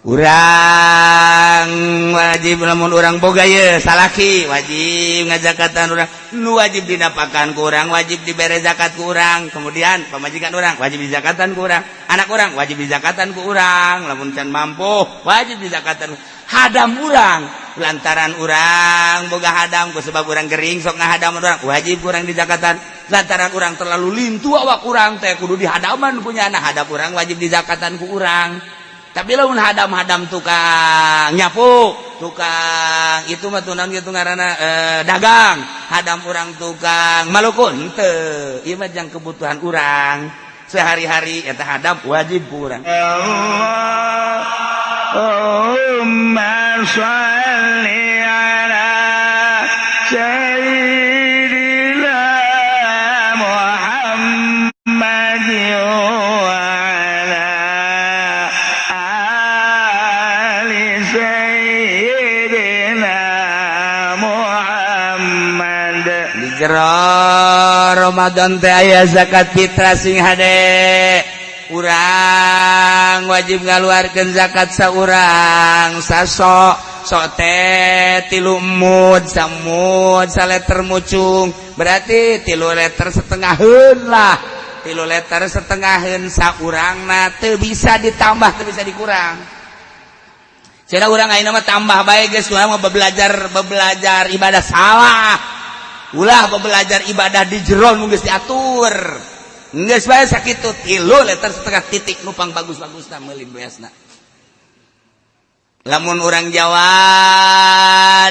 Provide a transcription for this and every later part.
Urang wajib lamun urang boga ye salaki wajib ngajakatan urang, nu wajib dinapakan ku urang, wajib dibere zakat ku urang. Kemudian pamajikan urang wajib dizakatan ku urang, anak urang wajib dizakatan ku urang, lamun can mampu wajib dizakatan. Hadam urang, lantaran urang boga hadam ku sebab urang gering sok ngahadam urang, wajib urang dizakatan. Lantaran urang terlalu lintu awak urang teh kudu dihadaman punya anak, hadam urang wajib dizakatan ku urang. Tapi lamun hadam-hadam tukang nyapu, tukang itu mah tunan gitu ngaranna dagang, hadam urang tukang malukun teu, ieu mah jang kebutuhan urang sehari-hari eta hadam wajib ku urang. Allahumma shalli ala sayyidina Muhammad wa ala ali sayyidina Muhammad. Di jero Ramadan teh aya zakat fitrah sing hade. Urang wajib ngaluarkeun zakat saurang sasok sok teh 3 mud samud saleter mucung, berarti 3 liter setengaheun lah, 3 liter setengaheun saurangna teu bisa ditambah teu bisa dikurang. Cenah urang ayeuna mah tambah bae geus, urang mah bebelajar ibadah salah. Ulah bebelajar ibadah di jero nu geus diatur. Geus bae sakitu 3 liter setengah titik nupang bagus-bagusna meuli beasna. Lamun urang Jawa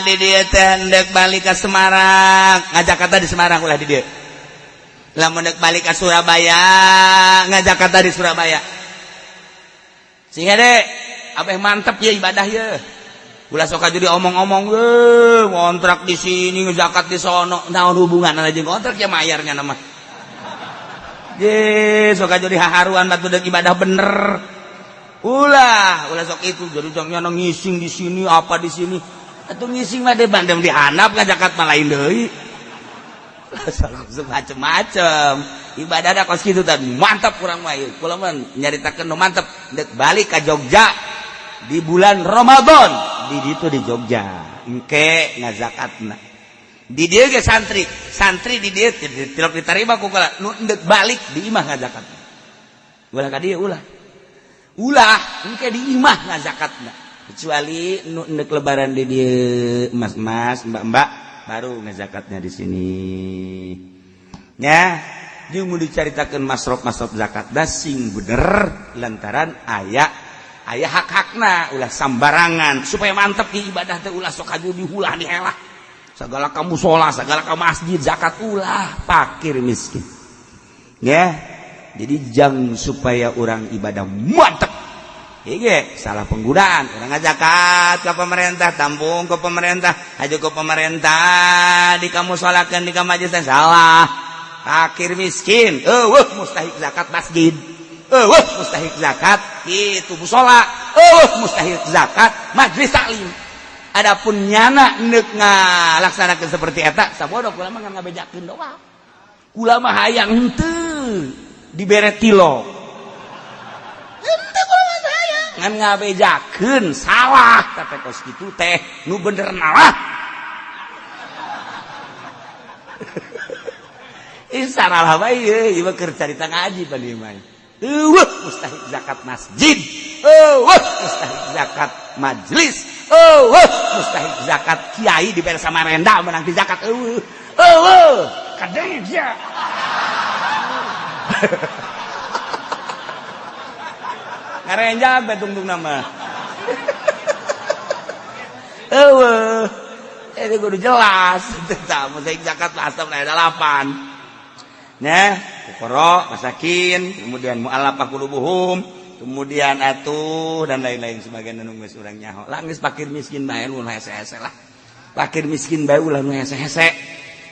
di dieu teh hendeuk balik ka Semarang, ngajakarta di Semarang ulah di dieu. Lamun deuk balik ka Surabaya, ngajakarta di Surabaya. Sing hade abeh mantep ye ibadah ye. Ulah sok aja diomong-omong, ngontrak di sini, ngezakat di sono, naon hubunganna jeung ngontrak ya mayarnya nama. Ye, sok aja dihaharuan batu deuk ibadah bener. Ulah, ulah sok itu jadi jangnya ngising di sini apa di sini. Atuh ngising mah deh bandem dihandap ngazakat mah lain deui. Macem-macem. Ibadah da kos kitu teh mantap kurang mah ieu. Kula mah nyaritakeun nu mantep deuk balik ka Jogja di bulan Ramadan di ditu di Jogja. Engke ngazakatna. Di dieu ge santri, santri di dieu tilok diterima ku kula nu deuk balik di imah ngazakatna. Ulah ka dieu ulah. Ulah engke di imah ngazakatna. Kecuali nu deuk lebaran di dieu mas-mas, mbak-mbak baru ngazakatnya di sini. Ya, jeung mun dicaritakeun masrof-masrof zakat da sing bener lantaran aya aya hak-hakna ulah sambarangan supaya mantep di ibadah teh ulah sok aju dihulah dihelah. Segala ka musola, segala ka masjid zakat ulah fakir miskin. Ya. Jadi jang supaya orang ibadah mantep. Ieu salah penggunaan. Urang ngazakat ka pemerintah, tampung ke pemerintah, haju ke pemerintah, di kamusolakeun di ka majlis salah. Fakir miskin, eueuh mustahik zakat masjid. Eueuh mustahik zakat itu musola, eueuh mustahik zakat majlis taklim. Adapun nyana neuk ngalaksanakeun seperti eta, sabodo kula mah ngabejakeun doang. Kula mah hayang henteu dibere tilo. Henteu kula mah hayang ngan ngabejakeun salah teh kos kitu teh nu bener nalah. Ih saralah bae ieu mah keur carita ngaji pan ieu mah. Eueuh mustahik zakat masjid, eueuh mustahik zakat majlis, eueuh mustahik zakat kiai dibere Samarenda menang di zakat eueuh. Eueuh kadang sia. Ngarenjag bae tungtung nama. Eueuh itu kudu jelas tah mustahik zakat asam aya 8. Nah, fuqara, masakin, kemudian mu'allafah qulubuhum, kemudian atuh dan lain-lain sebagainya nu geus urang nyaho. Lah geus fakir miskin bae nu hese-hese lah. Fakir miskin bae ulah nu hese-hese.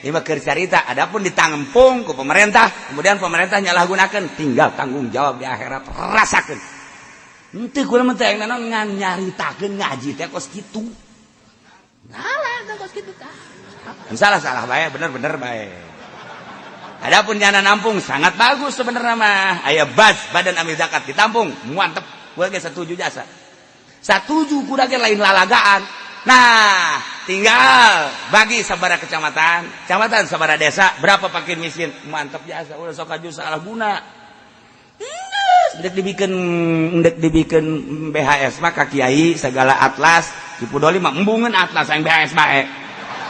Ieu mah keur carita, adapun ditampung ku pemerintah, kemudian pemerintah nyalahgunakeun, tinggal tanggung jawab di akhirat rasakeun. Henteu kula mah teh naon ngan nyaritakeun ngaji teh kos kitu. Salah teh kos kitu tah. Salah-salah bae, bener-bener bae. Adapun jana nampung sangat bagus sebenarnya mah. Aya bas badan amil zakat ditampung, mantep. Gua ge setuju jasa. Satuju kuda ge lain lalagaan. Nah, tinggal bagi sabara kecamatan, kecamatan sabara desa, berapa fakir miskin, mantap jasa ulah sok aju salah guna. Ndek dibikin BHS mah ka kiai segala atlas, dipudoli mah embungeun atlas yang BHS bae.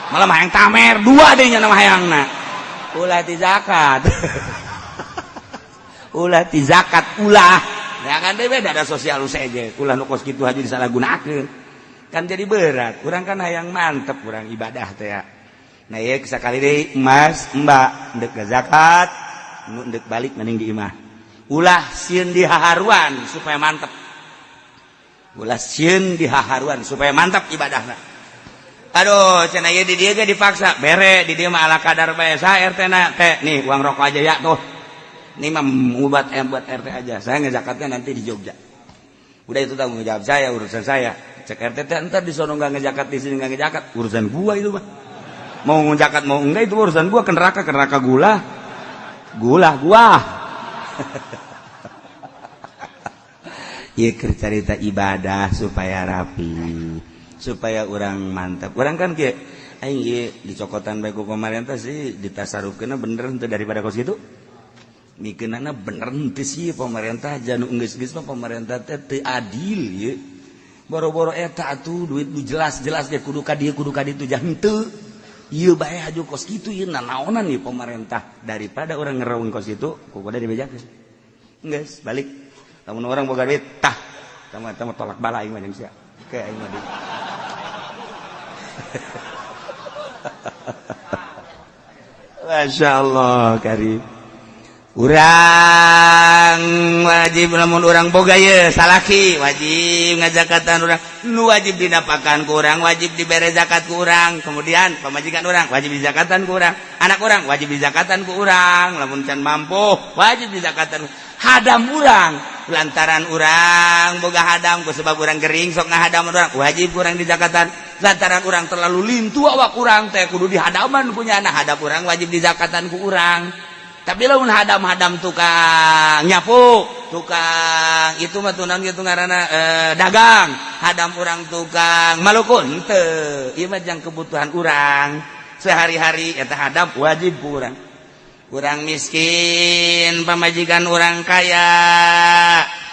Malah mah hayang tamer dua deui nya nama hayangna. Ulah ti zakat. Ulah ti zakat ulah. Ya kan deui beda ada sosial seje. Ulah nu kos kitu haji disalahgunakeun. Kan jadi berat. Urang kan hayang mantep urang ibadah teh ya. Nah ieu sakali deui emas, mbak ndek zakat, nu ndek balik mending di imah. Ulah sieun dihaharuan supaya mantep. Ulah sieun dihaharuan supaya mantap ibadahna. Aduh, cenah ieu di dieu ge dipaksa, bere di dieu mah ala kadar bae sa RT na teh nih uang rokok aja ya tuh. Ini mah buat RT aja. Saya ngezakatnya nanti di Jogja. Udah itu tanggung jawab saya, urusan saya. Cek RT teh entar di sono enggak ngezakat, di sini enggak ngezakat, urusan gua itu mah. Mau ngezakat mau enggak itu urusan gua, ke neraka gula. Gula gua. Ieu keur carita ibadah supaya rapi, supaya orang mantap. Orang kan kieu aing ieu dicokotan bae ku pemerintah sih ditasarufkeunna bener henteu daripada kos kitu. Mikeunana bener henteu sih pemerintah janu geus-geus mah pemerintah teh teu adil ieu. Boro-boro eta atuh duit nu jelas-jelas ge kudu ka dieu kudu ka ditu jah henteu. Ieu bae haju kos kitu ieu nanaonan ieu pemerintah daripada urang ngereung kos kitu kudu dibejakeun. Geus balik. Lamun orang boga duit tah sama-sama tolak bala aing mah jeung sia. Ke aing mah. Masya Allah karim. Urang wajib lamun urang boga ye salaki wajib ngajakatan urang nu wajib dinapakan ku urang wajib dibere zakat ku urang, kemudian pamajikan urang wajib dizakatan ku urang, anak urang wajib dizakatan ku urang, lamun can mampu wajib dizakatan hadam urang lantaran urang boga hadam ku sebab urang gering sok ngahadam urang wajib urang dizakatan, lantaran urang terlalu lintu awak urang teh kudu dihadaman punya anak hadam urang wajib dizakatan ku urang. Tapi lamun hadam-hadam tukang nyapu, tukang itu mah tuh naon kitu ngaranna dagang, hadam urang tukang Maluku henteu, ieu mah jang kebutuhan urang sehari-hari eta hadam wajib ku urang. Urang miskin, pamajikan urang kaya,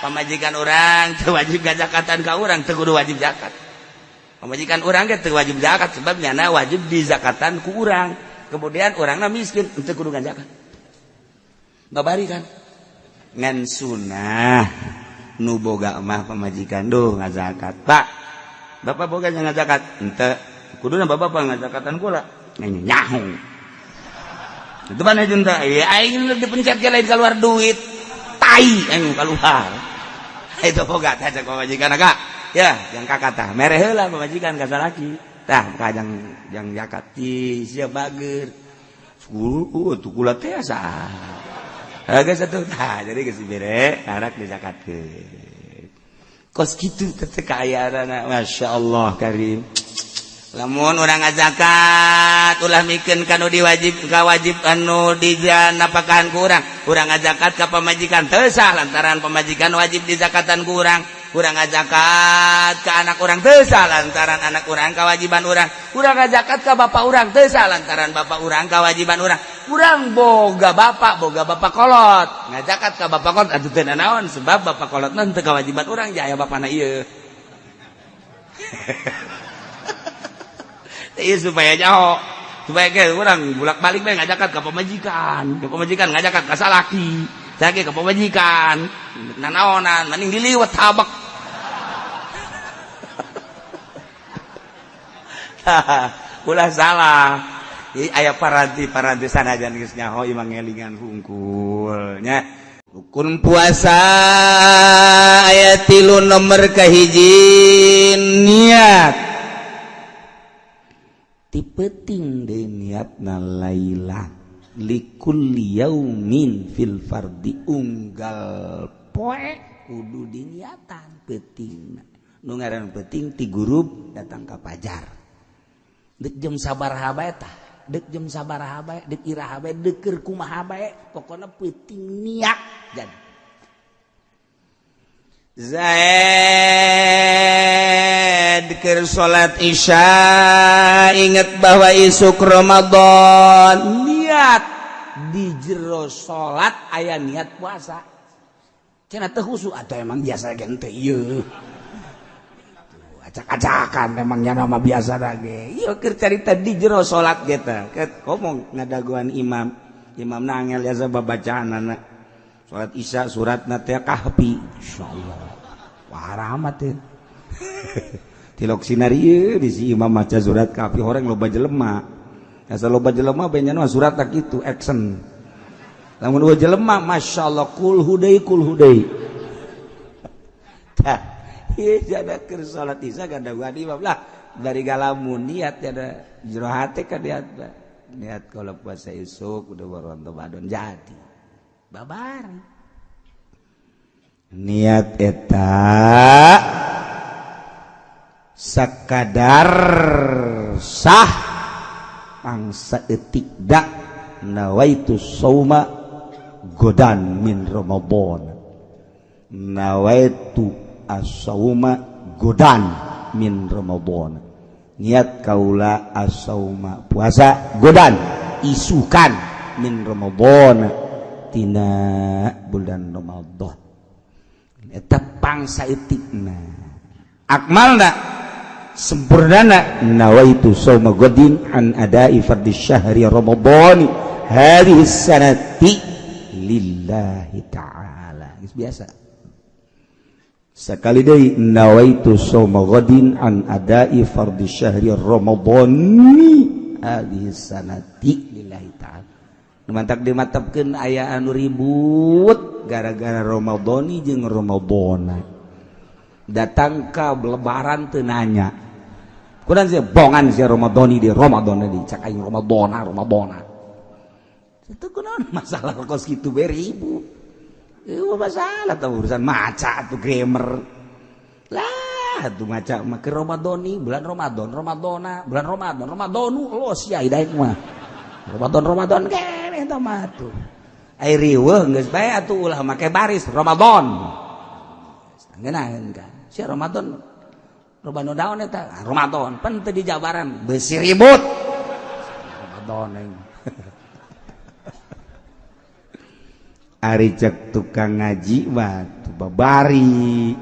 pamajikan urang teu wajib gazakatan ka urang, teu kudu wajib zakat. Pamajikan urang ge teu wajib zakat sebab nyana wajib dizakatan ku urang. Kemudian urangna miskin teu kudu zakat. Babari kan ngan sunah nu boga mah pamajikan duh ngazakat. Pak, bapak boga ngazakat henteu, kuduna bapak ngazakatan kula nyaho. Itu mana jeung teh aing dipencet ge lain keluar duit tai aing keluar. Itu boga teh cek pamajikan agak ya jang kakak tah mere heula pamajikan ka salaki tah ka jang jang zakat ti sia bager tuh kula teh asa. Agak satu tah jadi geus dibere anak dizakatkeun. Kos kitu teh kaayaanana masyaallah karim. Lamun urang ngazakat ulah mikeun ka nu diwajib ka wajib anu dijanapakahan ku urang. Urang ngazakat ka pamajikan teu sah lantaran pamajikan wajib dizakatan ku urang. Urang ngazakat ka anak urang teu sah lantaran anak urang kawajiban urang. Urang ngazakat ka bapak urang teu sah lantaran bapak urang kawajiban urang. Urang boga bapak kolot. Ngazakat ka bapak kolot atuh teu nanaon sebab bapak kolot mah teu kawajiban urang jaya bapana ieu. Ieu supaya nyaho. Supaya ge urang bolak-balik bae ngazakat ka pamajikan ngazakat ka salaki. Saiki ka pamajikan nanaonan mending diliwet tabek. Ulah salah. Aya paranti-paranti sanajan geus nyaho imang ngelingan hungkul nya. Rukun puasa aya 3 nomor kahiji niat. Ti peuting deui niatna laila likulli yaumin fil fardi unggal poe kudu diniatan peutingna. Nu ngaran peuting ti gurub datang ka pajar. Dek jam sabaraha bae tah, dek jam sabaraha bae, dek iraha bae, dek keur kumaha bae, pokona peuting niat jadi. Zaid Zaid keur salat Isya inget bahwa isuk Ramadan, niat di jero salat aya niat puasa. Cenah teu khusyuk atau emang biasa gente ieu. Acak-acakan memangnya nama biasa lagi. Ieu keur carita di jero salat ge teh. Ngomong ngadaguan imam. Imam nangel biasa babacaanana. Salat Isya suratna teh Kahfi. Insyaallah. Wah rahmat teh. Tilok sinar ieu di si imam maca surat Kahfi horeng loba jelema. Asa loba jelema benyana surat tak kitu action. Lamun eueuh jelema masyaallah kul hudai kul hudai. Tah ieu jada keur salat Isya gadaguan imam lah dari galamun niat jada jero hate ka niat. Niat kalau puasa isuk udah baru Ramadan jadi. Babar. Niat eta sakadar sah pangsa etik dak nawaitu sauma godan min Ramadan, nawaitu as-sauma godan min Ramadan, niat kaula as-sauma puasa godan isukan min Ramadan tina bulan Ramadan. Eta pangsa etikna akmalna sempurnana nawaitu sauma godin an adai fardhi syahri Ramadan hadhihi sanati lillahi ta'ala. Geus biasa sekali deui nawaitu sauma godin an adai fardhi syahri Ramadan hadhihi sanati lillahi ta'ala. Nu mantak dimatepkeun aya anu ribut gara-gara Ramadhani jeung Ramadhana datang ka lebaran teu nanya. Kurang sih bongan si Ramadhani di Ramadan di cak aing Ramadhana Ramadhana. Itu kunaon masalah kos kitu bae ribut. Ieu masalah tah urusan maca atuh grammar. Lah atuh maca mah ke Ramadhani bulan Ramadan Ramadhana bulan Ramadan Ramadhanu los ya hidaek mah. Ramadan Ramadan keneh eta mah atuh. Ai riweuh geus bae atuh ulah make baris Ramadan. Ngeunaheun ka. Si Ramadan Ramadan daun eta Ramadan pan teu dijabaran beusi ribut Ramadan aing. Ari cek tukang ngaji mah teu babari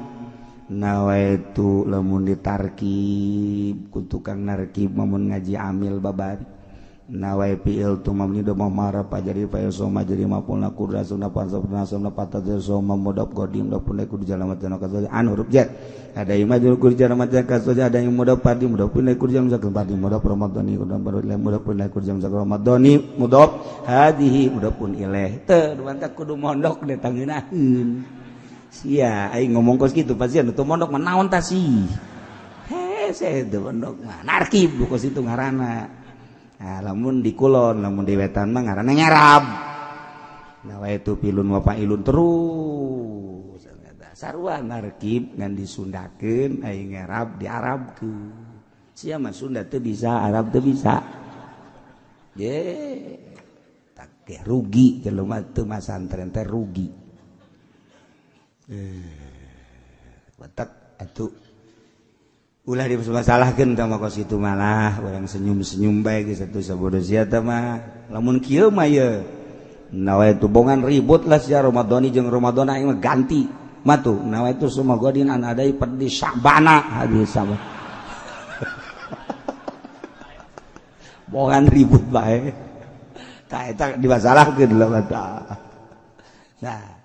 nawaitu lamun ditarkib ku tukang narkib mun ngaji amil babari nawai fiil tu mamni do mamara pajari fa soma jadi mapulna kurasuna pansabna soma patad soma mudab godim do punai kudu jalan matan kasoja an huruf jet ada yang maju kudu jalan matan kasoja ada yang mudab padi mudab punai kudu jalan matan padi mudab ramadhani kudu baru mudab punai kudu jalan ramadhani mudab hadihi mudab pun ileh teu mantap kudu mondok deh tangeunaheun sia aing ngomong kos kitu pasti anu teu mondok mah naon tah sih hese teu mondok mah narkib kos itu ngaranna. Nah, lamun di kulon, lamun di wetan mah ngaranna nyarab. Nawaitu pilun wa fa'ilun terus. Sarua narkib ngan disundakeun aing ngarab diarabkeun. Sia mah Sunda teu bisa, Arab teu bisa. Ye, tak rugi jelema teu masantren teh rugi. Batak atuh ulah dimasalahkeun tah mah kos kitu malah urang senyum-senyum bae geus atuh sabodo sia teh mah lamun kieu mah ye nawaitu bongan ribut lah sia Ramadhani jeung Ramadhana aing mah ganti mah tuh nawaitu suma godin an adai perdi Sya'bana hadis sama bongan ribut bae tah eta dimasalahkeun lah mah. Nah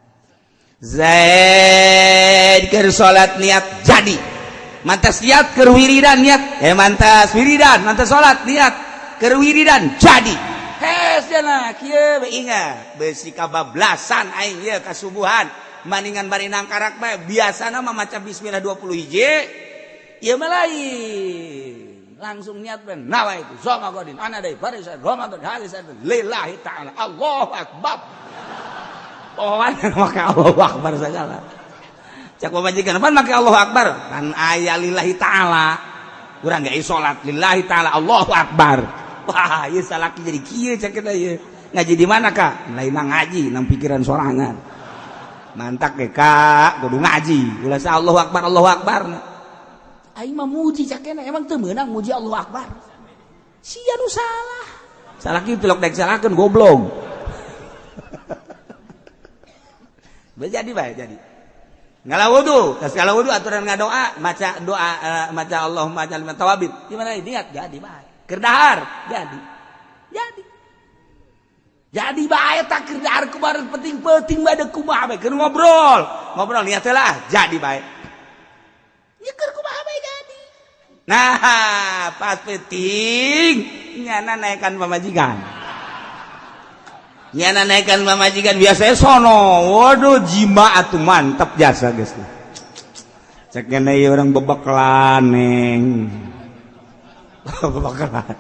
Zaid keur salat niat jadi mantas niat keur wiridan niat mantas wiridan mantas salat niat keur wiridan jadi hes cenah kieu we ingat beusi kabablasan aing ieu kasubuhan maningan bari nangkarak bae biasana mah maca bismillah 20 hiji ieu mah lain langsung niat ben nawaitu soma godin ana deui baris Ramadan hadis lillahi ta'ala Allahu akbar. Oh, make Allahu akbar segala. Cak pamajikan pan make Allahu akbar kan aya lillahi ta'ala. Urang ge salat lillahi ta'ala Allahu akbar. Wah, ieu salaki jadi kieu cak kita ieu. Ngaji di mana, Kak? Lain ngaji nang pikiran sorangan. Mantak ge, Kak, kudu ngaji. Ulah sa Allahu akbar Allahu akbar. Aing mah muji cakena emang teu meunang muji Allahu Akbar. Sia nu salah. Salah kitu lok daek salahkeun goblok. Jadi bae jadi. Ngala wudu, tas ngala wudu aturan ngadoa, maca doa maca Allahumma ij'alni minat tawabin. Gimana niat jadi bae. Keur dahar jadi. Jadi. Jadi bae tak keur dahar kumaha penting-penting bae deuk kumaha bae keur ngobrol. Ngobrol niat lah jadi bae. Nya keur kumaha bae jadi. Nah, pas penting nyana naekan pamajikan. Nyana naikkan pamajikan biasanya sono. Waduh jima atuh mantap jasa geus. Cek ngene ieu urang bebekelan neng. Bebekelan.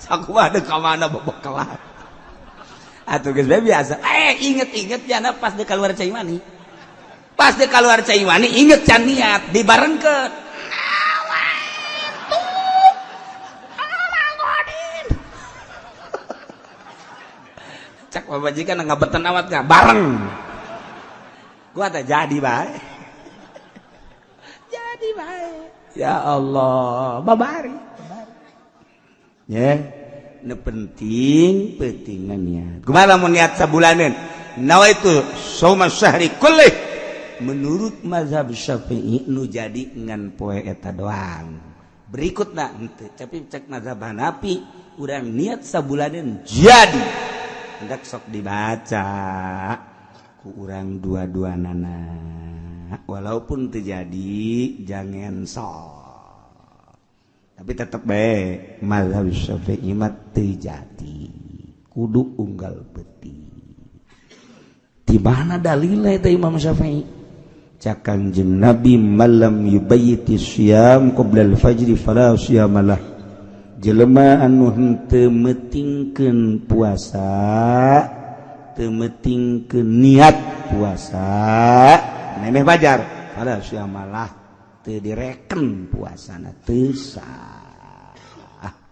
Sakumaha deuk ka mana bebekelan. Atuh geus bae biasa. Inget-inget nyana pas deuk kaluar cai mani. Pas deuk kaluar cai mani inget can niat dibarengkeun. Cak pamajikan ngabetan awat nggak bareng gua tak jadi bae jadi bae ya Allah babari ya nu penting pentingan niat kumaha lamun niat sabulaneun nawaitu shauma syahri kullih menurut mazhab Syafi'i nu jadi ngan poe eta doang berikutna henteu tapi cek mazhab Hanafi urang niat sabulaneun jadi hendak sok dibaca ku urang dua-dua nana walaupun terjadi jangan sok tapi tetep bae mazhab Syafi'i mah teu jadi kudu unggal beuti di mana dalilna eta Imam Syafi'i cak Kanjeng Nabi malam yubayyiti syiyam qabla al-fajri fala syiyamalah jelema anu henteu meutingkeun puasa teu meutingkeun niat puasa memeh fajar fala syamalah teu direken puasana teu sah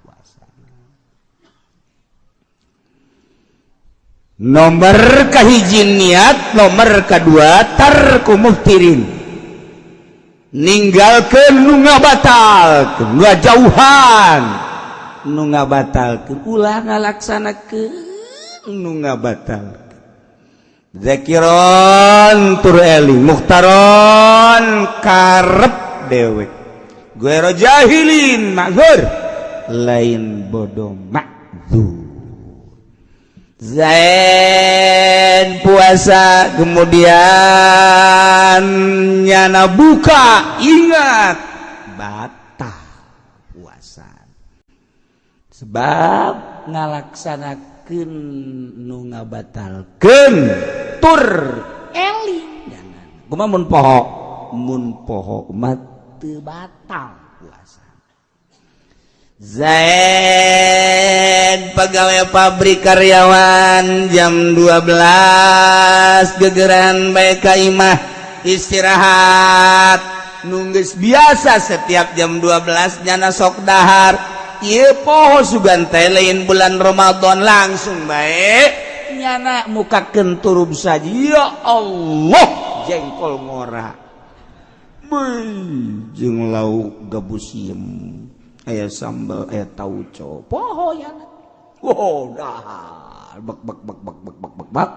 puasa. Nomor kahiji niat, nomor kadua tarku muftirin ninggalkeun nu ngabatalkeun nu jauhan nu ngabatalkeun ulah ngalaksanakeun nu ngabatalkeun zakiron tur eling muhtaron karep dewek guero jahilin ma'zur lain bodoh ma'zur. Zain puasa kemudian nyana buka ingat batal puasa sebab ngalaksanakeun nu ngabatalkeun tur eling kumaha mun poho mah teu batal puasa. Zain pegawai pabrik karyawan jam 12 gegeran bae ka imah istirahat nunggus biasa setiap jam 12 nyana sok dahar ieu poho sugan teh lain bulan Ramadan langsung bae nyana mukakeun turub saja ya Allah jengkol ngora beuh jeung lauk gabus siem aya sambal aya tauco poho yana wow dahar bek bek bek bek bek bek bek bek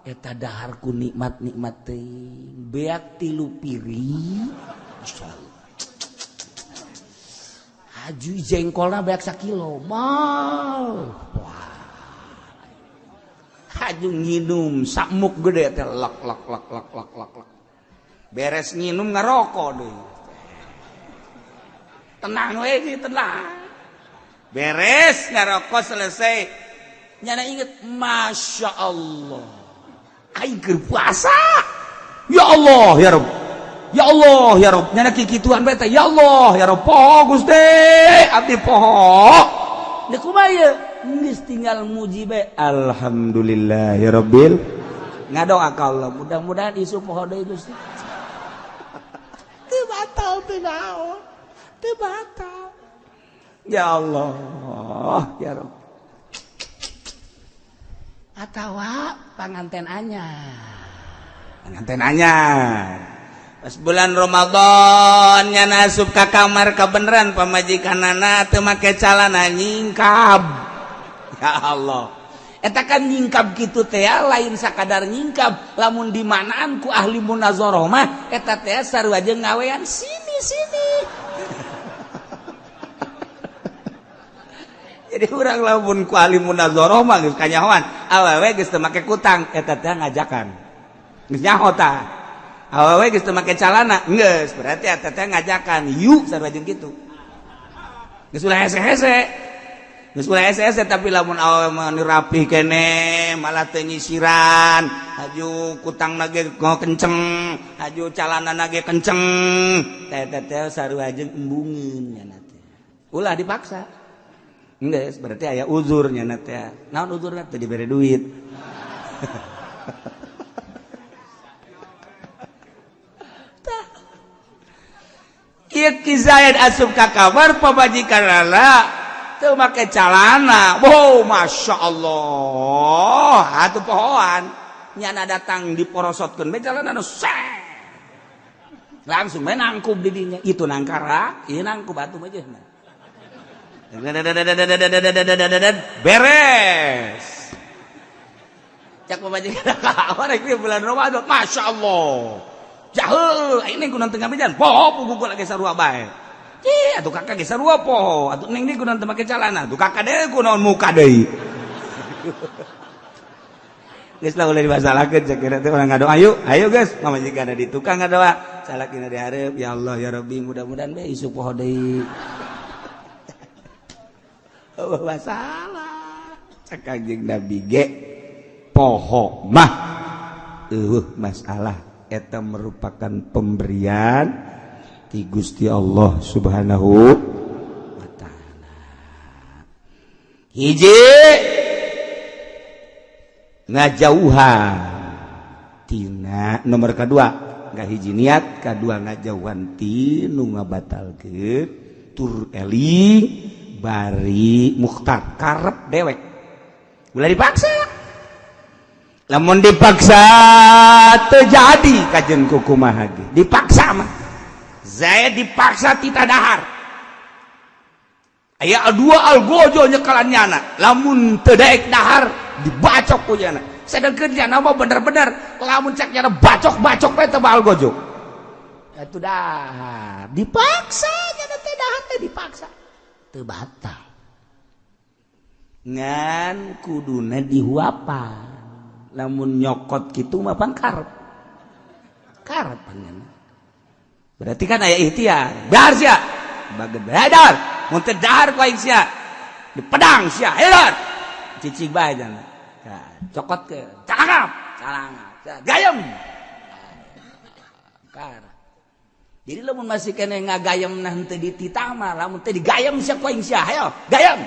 eta dahar ku nikmat nikmat teuing beak 3 piring haju jengkolna beak sakilo mal wah haju nginum sakmuk gede teh lak lak lak lak lak lak lak beres nginum ngarokok deui tenang we tenang beres ngarokok selesai nyana inget Masya Allah aing keur puasa ya Allah ya Rabb ya Allah ya Rabb nyana kikituan bae teh ya Allah ya Rabb poho Gusti abdi poho deuk kumaha ieu geus tinggal muji bae alhamdulillah ya Rabbil ngadoa ka Allah mudah-mudahan isu poho deui Gusti teu batal teu naon teu batal ya Allah ya Rabb atawa panganten anyar Pas bulan Ramadan nyana asup ka kamar kabeneran pamajikanana teu make calana nyingkab. Ya Allah. Eta kan nyingkab kitu teh lain sakadar nyingkab, lamun dimanaan ku ahli munazarah mah eta teh sarua jeung ngawean sini-sini. Jadi urang lamun ku ahli munazarah mah geus kanyahoan, awewe geus teu make kutang eta teh ngajakan. Geus nyaho tah. Awewe geus teu make calana, geus berarti eta teh ngajakan yuk sarua jeung kitu. Geus ulah hese-hese. Geus ulah hese-hese tapi lamun awewe mah rapih keneh malah teu nyisiran, haju kutangna ge kenceng, haju calanana ge kenceng. Teh teh sarua jeung embungeun nya teh. Ulah dipaksa. Geus berarti aya uzur nya teh. Naon uzurna teh dibere duit. Ieu Ki Zaid asup ka kamar pamajikanana teu make calana. Wow, Masya Allah. Atuh pohoan. Nyana datang diporosotkeun bae calana nu langsung bae nangkub di dinya. Itu nangkara, ieu nangkub atuh mah jeung. Beres. Cak pamajikan ka rek bulan Ramadan. Masya Allah. Jahul, ini kunan tengah bejan. Poho pugu lagi sarua bae. Ih, atuh kakak ge sarua poho. Atuh neng deui kunaon teu make calana. Atuh kakak deui kunaon muka deui. Geus lah ulah dimasalahkeun cek kira teh urang ngadoa ayo, ayo geus. Pamajikan di tukang ngadoa. Salakina di hareup, ya Allah ya Rabbi mudah-mudahan bae isuk poho deui. Eueuh masalah. Cek Kanjeng Nabi ge poho mah eueuh masalah. Eta merupakan pemberian ti Gusti Allah Subhanahu wa ta'ala. Hiji ngajauhan tina nomor kedua nggak hiji niat, kedua ngajauhan ti nu ngabatalkeun tur eling bari mukhtar karep dewek. Ulah dipaksa. Lamun dipaksa terjadi kajen kukumaha ge. Dipaksa mah. Zaid dipaksa tita dahar. Aya dua algojo nyekalan nyana. Lamun teu daek dahar dibacok ku nyana. Sedengkeun nyana mah bener-bener lamun cek nyana bacok-bacok bae teu algojo. Atuh dahar dipaksa nyana teh dahar teh dipaksa. Teu batal. Ngan kuduna dihuapan. Lamun nyokot gitu mah pan karep. Karep pangan. Berarti kan aya ikhtiar. Dahar sia. Bageun dahar. Mun teu dahar ku aing sia. Di pedang sia. Hayo. Cicing bae jana. Cokot ke. Cakap. Calangap. Gayem. Kar. Jadi lamun masih keneh ngagayem nah henteu dititah mah lamun teu digayem sia ku aing sia. Hayo, gayem.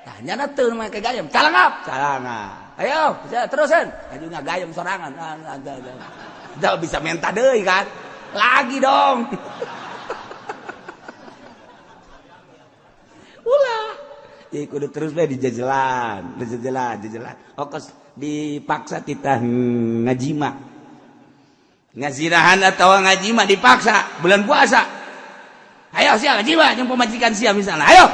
Tah nyana teu make gayem. Calangap. Calangap. Ayo, terusin. Aduh ngagayem sorangan. Udah bisa minta deui kan. Lagi dong. Ulah. Jadi kudu terus bae dijejelan, dijejelan, dijejelan. Okos dipaksa titah ngajima. Ngazirahan atau ngajima dipaksa bulan puasa. Ayo sia ngajima jeung pamajikan sia misalnya. Ayo.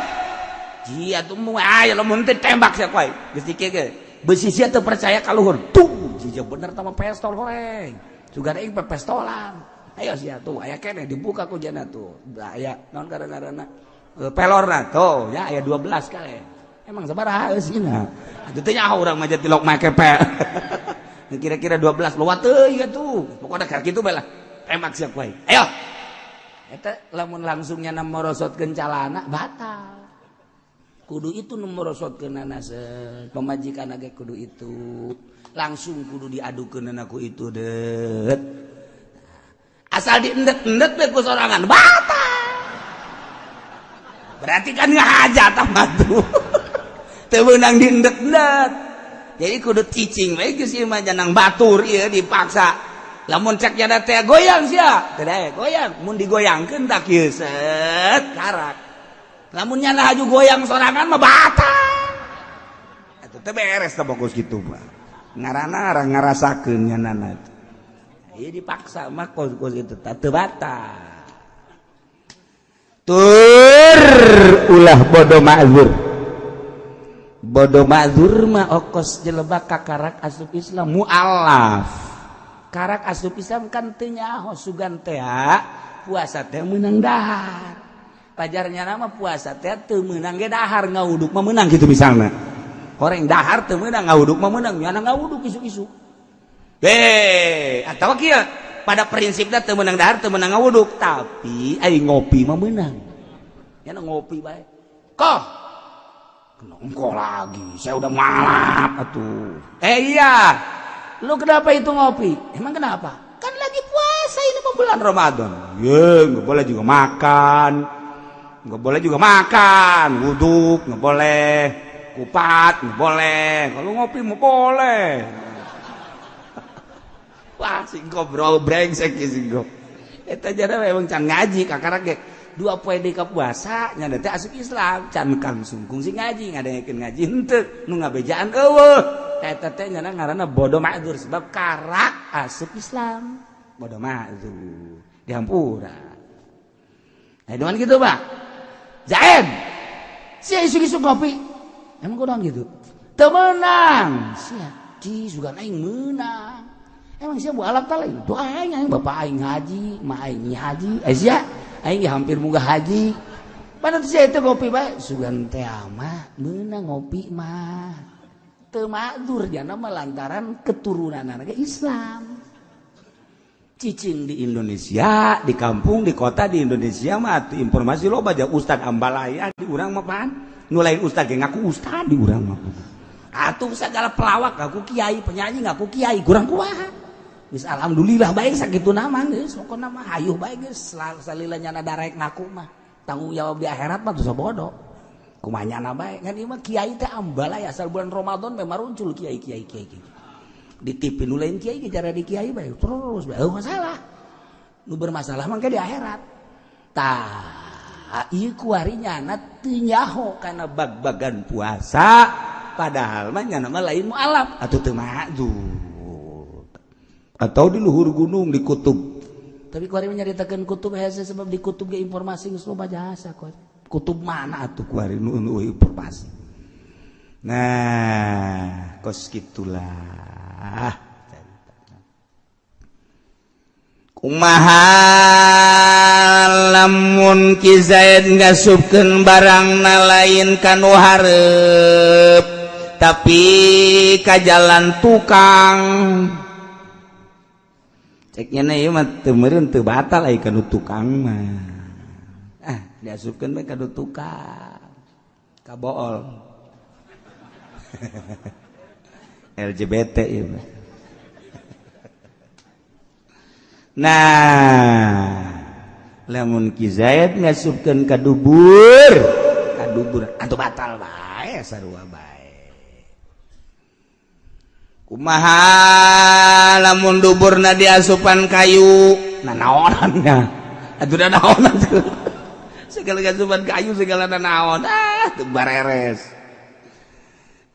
Jia tuh mu ayo lamun teu tembak sia koe. Geus dikir ge. Besi sia teu percaya ka luhur. Tuh, jija bener tama pestol horeng. Sugan aing pestolan. Ayo sia tuh aya keneh dibuka ku jana tuh. Aya naon karena pelorna tuh ya aya 12 kali. Emang sabaraha eusina. Atuh teh nyaho urang mah tilok make pel. Kira-kira 12 lewat teuing atuh. Pokona keur kitu bae lah. Tembak sia ku aing. Ayo. Eta lamun langsung nyana morosotkeun calana batal. Kudu itu nu morosotkeunana pamajikan ge kudu itu langsung kudu diadukeunana ku itu deut asal diendet-endet we ku sorangan batal berarti kan ngahaja tah mah tuh teu meunang diendet-endet jadi kudu cicing we geus ieu mah janang batur ieu dipaksa lamun cek jada teh goyang sia teu daek goyang mun digoyangkeun tak kieu set karak lamun nyana haju goyang sorangan mah batal. Atuh teh beres teh bagus kitu mah. Ngarana ngarasakeun nyanana teh. Ieu dipaksa mah kos itu teu batal. Tur ulah bodoh ma'zur. Bodoh ma'zur mah okos jelema kakarak asup Islam mualaf. Karak asup Islam kan teu nyaho sugan teh puasa teh meunang dahar. Pajarnya nama puasa teh teu meunang ge dahar ngawuduk mah meunang gitu misalna. Horeng dahar teu meunang ngawuduk mah meunang nyana ngawuduk isuk-isuk. Atawa kieu pada prinsipnya teu meunang dahar teu meunang ngawuduk tapi ai ngopi mah meunang. Nyana ngopi bae. Koh nongko lagi, saya udah malap atuh. Iya. Lu kenapa itu ngopi? Emang kenapa? Kan lagi puasa ini bulan Ramadan. Ye, enggak boleh juga makan. Enggak boleh juga makan, wuduk enggak boleh, kupat enggak boleh. Kalau ngopi mau boleh. Wah, singko bro, brengsek singko. Eta jare memang can ngaji kakarak ge. 2 poe deui ka puasa nya teh asup Islam, can kang sungkung sing ngaji, ngadengekeun ngaji henteu, nu ngabejaan eueuh. Eta teh nya ngaranna bodoh ma'dzur sebab karak asup Islam. Bodoh ma'dzur, dihampura. Nah, dengan gitu, Pak. Zaid. Sia isuk-isuk ngopi. Emang kunaon gitu? Teu meunang. Sia, di sugan aing meunang. Emang sia bu alap ta lain? Tuh aing aing bapak aing haji, ma aing haji. Eh sia, aing hampir munggah haji. Padahal sia itu ngopi bae, sugan teh mah meunang ngopi mah. Teu ma'dzur jana mah lantaran keturunanana ge Islam. Cicing di Indonesia, di kampung, di kota di Indonesia mah atuh informasi loba ja ustad ambalaya di urang mah pan. Nu lain ustad ge ngaku ustad di urang mah. Atuh segala pelawak ngaku kiai, penyanyi ngaku kiai, kurang kumaha. Geus alhamdulillah bae sakituna mah geus pokona mah hayuh bae geus salila nyana darek ngaku mah. Tanggung jawab di akhirat mah dosa bodoh. Kumaha nyana bae ngan ieu mah kiai teh ambalaya asal bulan Ramadan memang muncul kiai-kiai kiai. Di TV nu lain kiai ge cara di kiai bae terus bae masalah. Nu bermasalah mah di akhirat. Tah ieu kuari nyana teu nyaho kana bag-bagan puasa padahal mah nyana mah lain mualaf atuh teu ma'dzur. Atau di luhur gunung di kutub. Tapi kuari mah nyaritakeun kutub hese sebab di kutub ge informasi geus loba jasa kuari. Kutub mana atuh kuari nu informasi. Nah, kos kitulah. Kumaha lamun Ki Zaid ngasupkeun barangna lain ka nu hareup tapi ka jalan tukang. Cek nya ieu mah teu meureun teu batal ai ka nu tukang mah. Ah, diasupkeun bae ka nu tukang. Ka bool. LGBT ieu mah. Nah, lamun Ki Zaid ngasupkeun ka dubur atuh batal bae sarua bae. Kumaha lamun duburna diasupan kayu, nah naonannya? Atuh da naonan segala asupan kayu segala naon, ah teu bareres.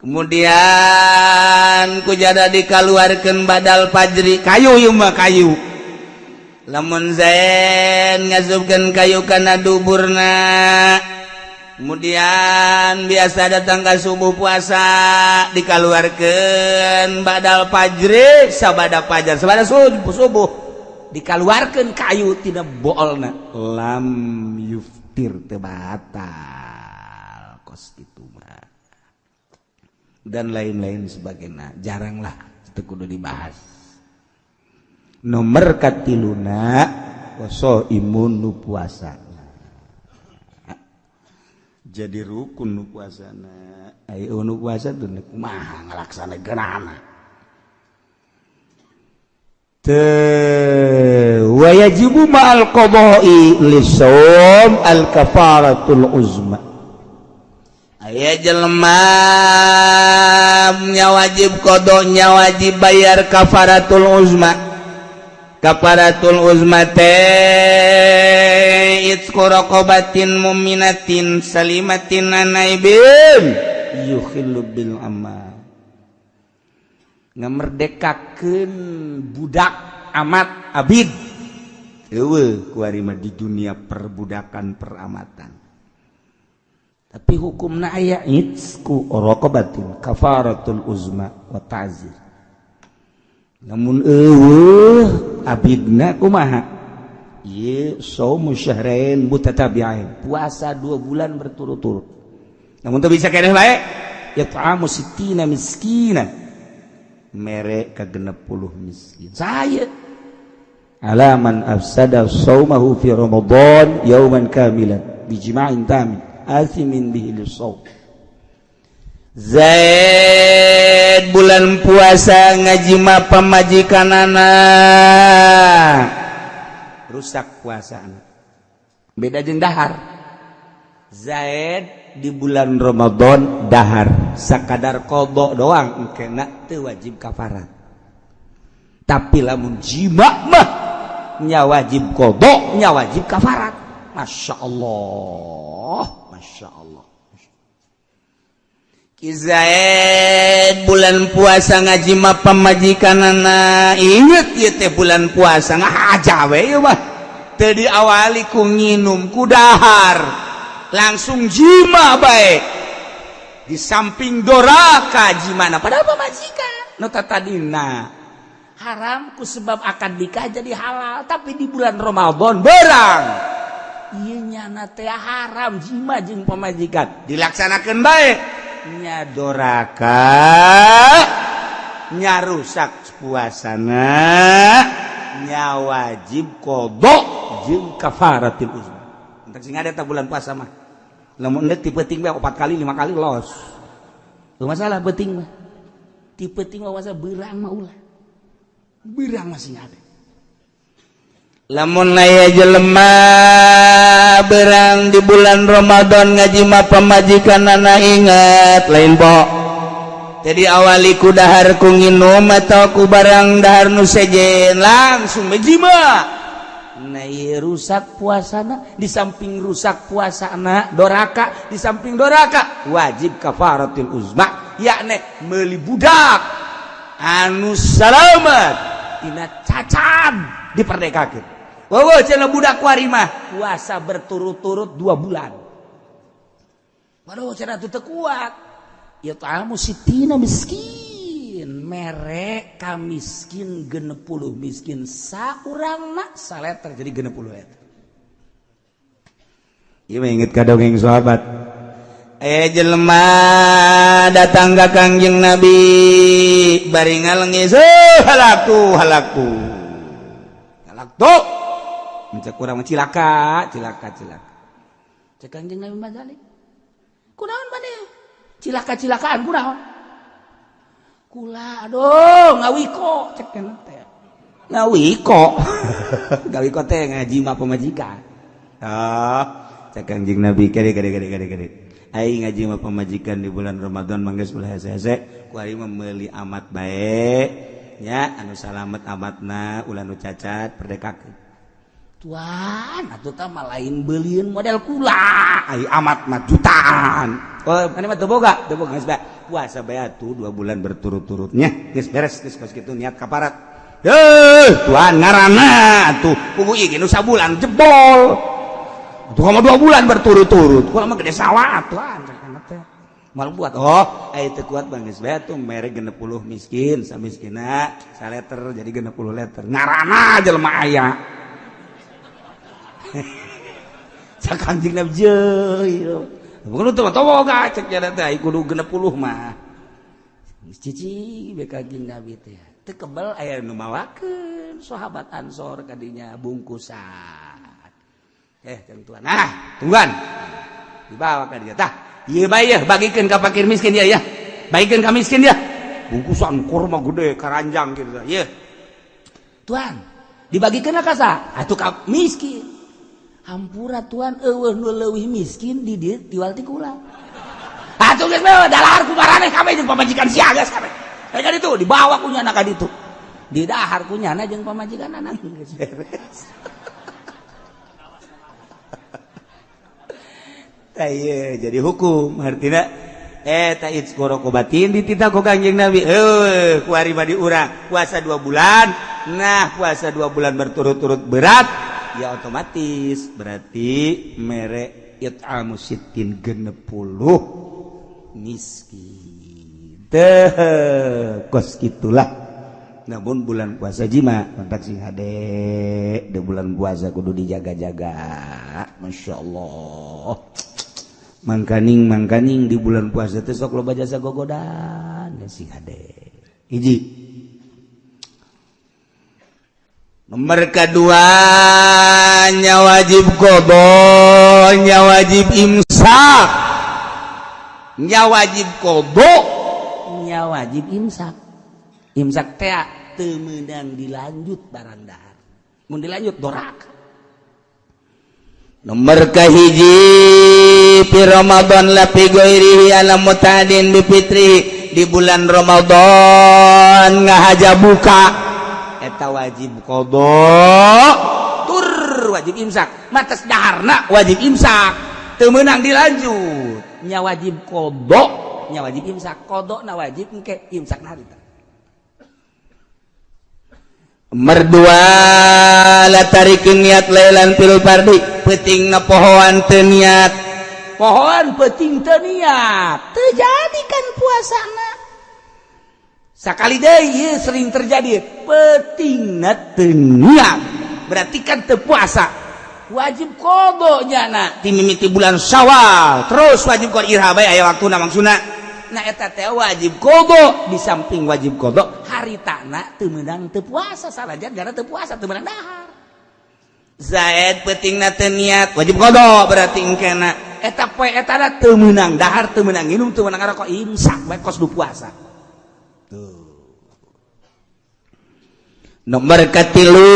Kemudian kujada dikaluarkeun badal fajri kayu ieu mah kayu. Lamun Zaid ngasupkeun kayu kana duburna, kemudian biasa datang ka subuh puasa dikaluarkeun badal fajri sabada fajar sabada subuh dikaluarkeun kayu tina boolna lam yuftir teu batal kos kitu mah. Dan lain-lain sebagainya jaranglah itu kudu dibahas. Nomor katiluna poso imun nu puasa jadi rukun nu puasana. Ayo nu puasa tuh kumaha ngalaksanakeunana teu wajibu ma'al qada'i lisawm al kafaratul uzma. Aya jelema nya wajib qadanya wajib bayar kafaratul uzma. Kafaratul uzma teh itqu raqabatin mu'minatin salimatin anaibin yukhillu bil amal. Ngamerdekakeun budak amat abid. Eueuh kuari mah di dunia perbudakan peramatan. Tapi hukumna aya itsku raqabatin kafaratul uzma wa ta'zir. Namun eueuh abidna kumaha? Ieu saumu syahrain mutatabi'ain, puasa 2 bulan berturut-turut. Namun teu bisa keneh bae, it'amu sittina miskina, mere ka 60 miskin. Saya alaman afsada saumahu fi Ramadan yauman kamilan bijima'in tamin asimin bihi lissaum. Zaid bulan puasa ngajima pamajikanana rusak puasana. Beda jeung dahar. Zaid di bulan Ramadan dahar sakadar qada doang engkena teu wajib kafarat. Tapi lamun jima mah nya wajib qada, nya wajib kafarat. Masya Allah, Masya Allah. Ki Zaid bulan puasa ngajima pamajikanana, inget ieu teh bulan puasa ngahaja we ieu mah. Teu diawali ku nginum ku dahar, langsung jima bae. Di samping doraka jimana padahal pamajikan nu tadina haram ku sebab akad nikah jadi halal, tapi di bulan Ramadan berang ieu nyana teh haram jima jeung pamajikan dilaksanakeun bae. Nya doraka nya rusak puasana, nya wajib qada jeung kafaratil uzma. Entar sing ada ta bulan puasa mah lamun endek ti peuting bae 4 kali 5 kali los. Teu masalah peuting mah. Ti peuting mah masa beurang mah ulah. Beurang masih ada. Lamun aya jelema berang di bulan Ramadan ngajima pamajikanana ingat lain bo. Jadi awali ku dahar ku nginum atau ku barang dahar nu sejen langsung ngajima. Nah ieu rusak puasana, di samping rusak puasana doraka, di samping doraka wajib kafaratul uzma, yakni meuli budak anu salamat tina cacat diperdekakeun. Wowo cenah budak kuari mah puasa berturut-turut 2 bulan. Waduh cenah teu kuat. Ya ta'amu sitina miskin, mere ka miskin 60 miskin saurangna saleter jadi 60 liter. Ieu mah inget ka dongeng sahabat. Jelema datang ka Kangjeng Nabi bari ngalengis, halaku halaku. Halaktu. Mencek kurang cilaka, cilaka, cilaka. Cek Kangjeng Nabi mazalik. Kunaon maneh? Cilaka-cilakaan kunaon? Kula aduh ngawiko cek teh. Ngawiko. Ngawiko teh ngaji mah pamajikan. Ah, cek Kangjeng Nabi kade kade kade kade kade. Aing ngaji mah pamajikan di bulan Ramadan mangga ulah hese-hese, ku aing mah meuli amat bae nya anu salamet amatna ulah nu cacat perdekakeun. Tuan atuh tah mah lain beulieun model kula, ai amat mah jutaan. Oh, mane mah teu boga geus bae. Puasa bae atuh 2 bulan berturut-turutnya geus beres geus kos kitu niat kaparat. Heuh, tuan ngaranna atuh pugu ieu nu sabulan jebol. Tuh mah 2 bulan berturut-turut. Kula mah gede sawah tuan teh. Mal buat oh, ai teu kuat bang geus bae atuh mere 60 miskin, samiskina saleter jadi 60 liter. Ngaranna jelema aya. Cak Kangjeng Nabi jeuh. Bukan teu mah boga cek nya teh ai kudu 60 mah. Cici be Kangjeng Nabi teh. Teu kebel aya nu mawakeun sahabat Ansor kadinya bungkusan. Tuan. Nah, tungguan. Dibawa ka dia. Tah, ieu bae yeuh bagikeun ka fakir miskin ya ya. Bagikeun ka miskin ya. Bungkusan kurma gede karanjang kitu. Ieu. Tuan, dibagikeun ka saha? Atuh ka miskin. Hampura tuan eueuh nu leuwih miskin di dieu tiwal ti kula. Atuh geus bae dalahar ku maraneh kabeh jeung pamajikan sia geus kabeh. Ka ditu dibawa ku nyana ka ditu. Didahar ku nyana jeung pamajikanana geus beres. Iya, jadi hukum artinya batin dititah ku Kangjeng Nabi kuari mah di urang puasa 2 bulan Nah puasa 2 bulan berturut-turut berat ya otomatis berarti mere it'amu sittin 60 miskin teh kos gitulah. Namun bulan puasa jima kontak sing hade di bulan puasa kudu dijaga-jaga. Masya Allah mangkaning di bulan puasa teh sok loba jasa gogodan sing hade. Hiji. Nomor kedua nya wajib qadha, nya wajib imsak. Nya wajib qadha, nya wajib imsak. Imsak teh teu meunang dilanjut barang dahar. Mun dilanjut doraka. Nomor kahiji fi Ramadan la fi ghairihi ala mutadin bi fitri, di bulan Ramadan ngahaja buka eta wajib qadha tur wajib imsak. Matas daharna wajib imsak teu meunang dilanjut. Nya wajib qadha nya wajib imsak. Qadha na wajib engke imsak na harita. Merdua la tarikin niat lailan fil fardi, peutingna pohoan teu niat. Pohoan peuting teu niat teu jadi kan puasana. Sakali deui sering terjadi peutingna teu niat berarti kan teu puasa. Wajib qadha nyana ti mimiti bulan Syawal terus wajib qadha irha bae aya waktuna maksudna. Nah eta teh wajib qadha, di samping wajib qadha haritana teu meunang teu puasa sanajan gara teu puasa teu meunang dahar. Zaid peutingna teu niat wajib qadha berarti engkena eta poe eta teu meunang dahar teu meunang nginum teu meunang ngarokok imsak bae kos du puasa. Tuh. Nomor katilu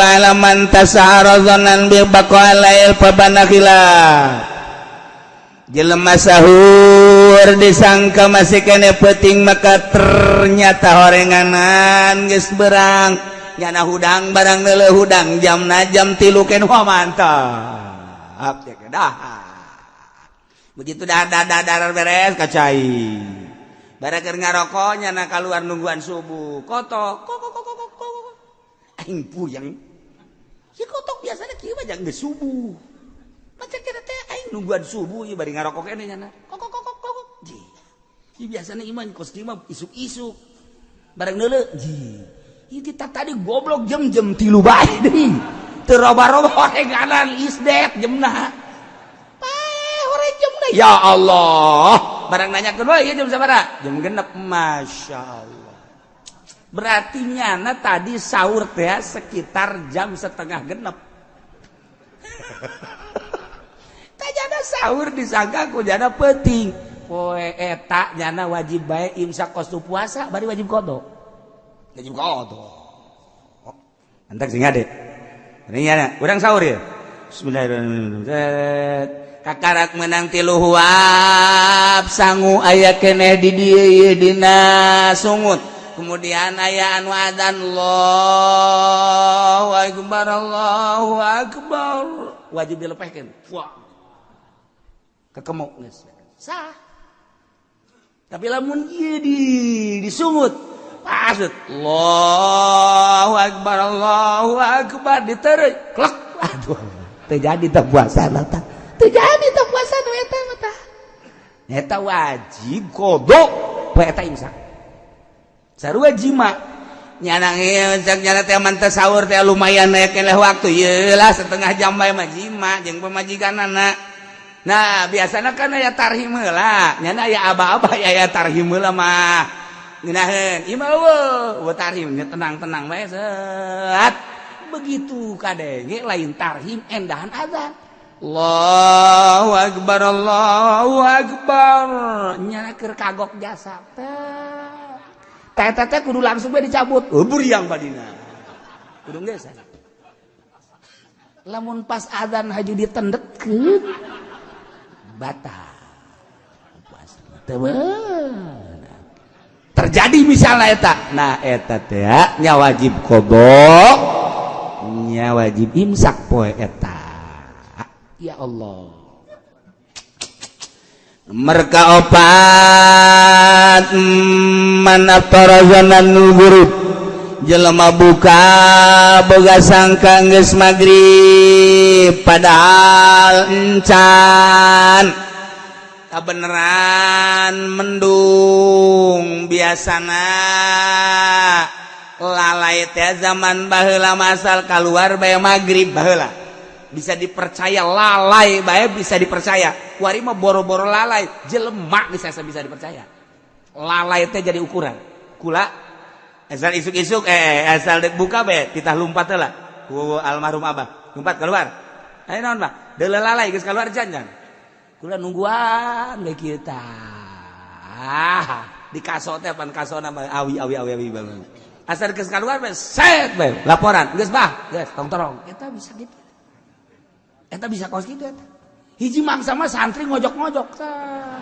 alaman tasahara zanan bi baqalail fabanakhila. Jelema sahur disangka masih kene peuting maka ternyata horenganan geus berang nyana hudang barang neuleuh hudang jamna jam 3 ken wah mantap ya dahar. Begitu dahar dahar beres kacai. Bara keur ngarokok nyana kaluar nungguan subuh. Kotok kok kok kok kok kok. Aing puyeng. Si kotok biasanya kieu mah geus subuh. Macam kira teh aing nungguan subuh ieu bari ngarokok keneh nyana. Kok kok kok kok kok. Ji. Ieu biasana ieu mah kos kieu mah isuk-isuk. Bareng neuleuh, ji. Ieu kita tadi goblok jam-jam 3 bae deui. Teu roba-roba horenganan isdet jemna. Pae horeng jemna. Ya Allah. Barang nanya kedua ieu jam sabaraha? Jam 6. Masya Allah. Berarti nyana tadi sahur teh sekitar jam 5:30. Jana sahur disangka ku jana peuting. Poe eta jana wajib bae imsak kos tu puasa bari wajib qadha. Wajib qadha. Antak sing ade. Ini nyana urang sahur ya. Bismillahirrahmanirrahim. Kakarak menang 3 huap sangu aya keneh di dieu ieu dina sungut. Kemudian aya anu adzan Allahu akbar Allahu akbar. Wajib dilepehkeun. Wah. Kekemuk geus sah. Tapi lamun ieu di disungut pasut Allahu akbar Allahu akbar ditereuk klek aduh teu jadi teh puasa tah. Teu jadi teh puasa nu eta mah tah. Eta wajib qadha poe eta imsak. Sarua jima nyana ieu cek nyana teh man teh sahur teh lumayan aya keneh waktu ieu lah setengah jam bae mah jima jeung pamajikanana. Nah biasana kan aya tarhim heula nyana aya aba-aba aya tarhim heula mah ngeunaheun ieu mah eueuh tarhim nya tenang-tenang bae set. Begitu kadenge lain tarhim endahan azan Allahu akbar Allahu akbar nyana keur kagok jasa teh teh teh kudu langsung bae dicabut buriang badina kudu geus. Lamun pas azan haju ditendetkeun batal puasa teu terjadi misalnya eta. Nah eta teh nya wajib qadha nya wajib imsak poe eta. Ya Allah. Mereka opat man aftara zanan ghurub Jelema buka boga sangka geus magrib padahal encan. Kabeneran mendung biasana lalai teh zaman baheula masal keluar bae magrib baheula. Bisa dipercaya lalai bae bisa dipercaya. Kuari mah boro-boro lalai jelema bisa bisa dipercaya. Lalai teh jadi ukuran. Kula asal isuk-isuk asal dek buka bae titah lumpat heula. Ku almarhum abah, lumpat keluar. Ayo naon bah? Deuleu lalai geus keluar jangan. Kula nungguan we kieu tah. Di kaso teh pan kasona mah awi awi awi awi banget. Asal geus keluar bae set bae laporan geus bah, geus tong torong. Eta bisa gitu. Eta bisa kos kitu eta. Hiji mangsa mah santri ngojok-ngojok tah.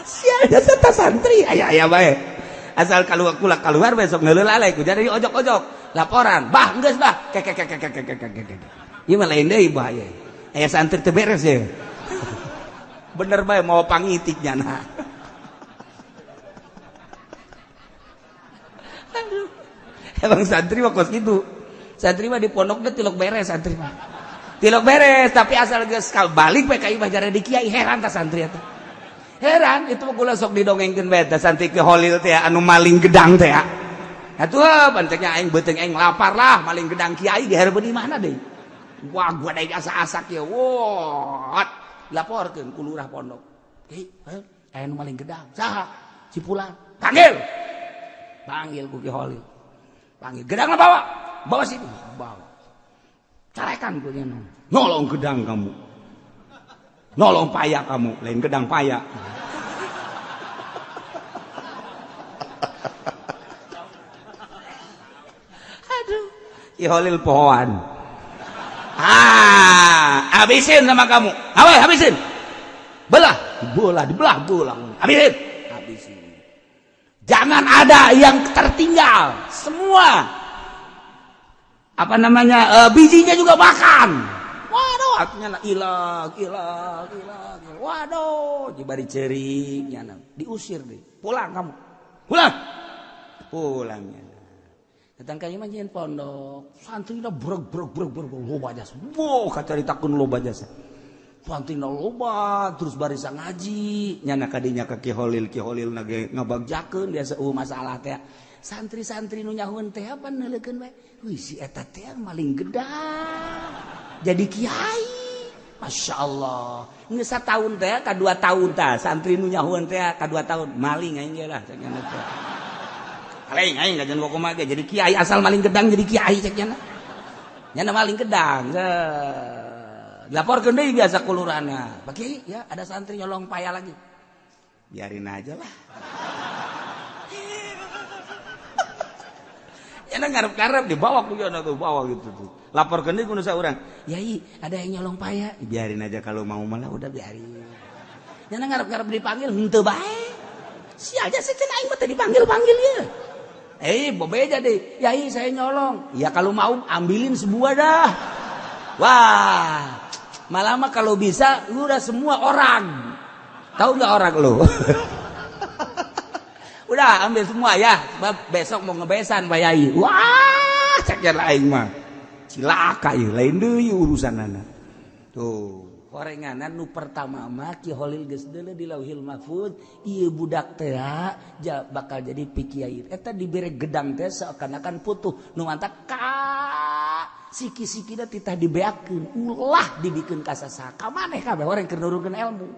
Sial jasa santri aya aya bae. Asal keluar kula keluar besok ngeuleuh lalai ku jadi ojok-ojok laporan bah geus bah kek kek kek kek kek kek. Ieu mah lain deui bahaya. Aya santri teu beres ye. Bener bae mau pangitik nyana. Aduh. Emang santri mah kos kitu. Santri mah di pondok teh tilok beres santri mah. Tilok beres tapi asal geus balik bae ka imah jare di kiai heran ta santri eta. Heran itu kula sok didongengkeun bae teh santri ke Holil teh anu maling gedang teh. Atuh panteknya aing beuteung aing lapar lah maling gedang kiai dihareupeun di mana deui. Wah gua deui asa-asak ye. Wah, laporkeun ku lurah pondok. Hei, aya nu maling gedang. Saha? Si Pulan. Panggil. Panggil ku Ki Holil. Panggil gedangna bawa. Bawa sini. Bawa. Carekan ku nya. Nolong gedang kamu. Nolong paya kamu, lain gedang paya. Aduh, Ki Holil pohoan. Ah, habisin sama kamu. Awe, habisin. Belah, bola, dibelah, bola. Habisin. Habisin. Jangan ada yang tertinggal. Semua. Apa namanya? Bijinya juga makan. Waduh, artinya ilang, ilang, ilang. Waduh, jibari cering, nyana. Diusir deh. Pulang kamu. Pulang. Pulang nyana. Datang ka imah nyieun pondok. Santrina breg breg breg breg loba jasa. Wow, kacaritakeun loba jasa. Santrina loba terus barisa ngaji. Nyana kadinya ka Ki Holil, Ki Holil na ge ngabagjakeun biasa masalah teh. Santri-santri nu nyahueun teh apa neuleukeun bae. Wih, si eta teh maling gedang. Jadi kiai. Masya Allah. Geus sataun teh ka 2 tahun tah santri nu nyahueun teh ka 2 tahun maling aing ge lah cek nya teh. Maling aing kajian kumaha ge jadi kiai asal maling gedang jadi kiai cek nya. Nya maling gedang. Dilaporkeun deui biasa ku lurahna. Pak Kiai ya ada santri nyolong paya lagi. Biarin aja lah. Nya ngarep-ngarep dibawa ku nya tuh bawa gitu tuh. Laporkeun deui ku nu saurang. Yai, ada yang nyolong paya. Biarin aja kalau mau malah udah biarin. Nya ngarep-ngarep dipanggil henteu bae. Sial aja sih cenah aing mah teu dipanggil-panggil ieu. Bobeja deh. Yai saya nyolong. Ya kalau mau ambilin sebuah dah. Wah, malah mah kalau bisa lu udah semua orang. Tahu nggak orang lu? Udah ambil semua ya. Sebab besok mau ngebesan Pak Yai. Wah, cek aing mah. Cilaka ieu lain deui urusanana. Tuh. Korenganan nu pertama mah Ki Holil geus deuleu di Lauhil Mahfud, ieu budak teh bakal jadi pikiai. Eta dibere gedang teh seakan-akan putuh nu mantak ka siki-sikina titah dibeakeun, ulah dibikeun ka sasaha. Ka maneh kabeh orang keur nurunkeun ilmu.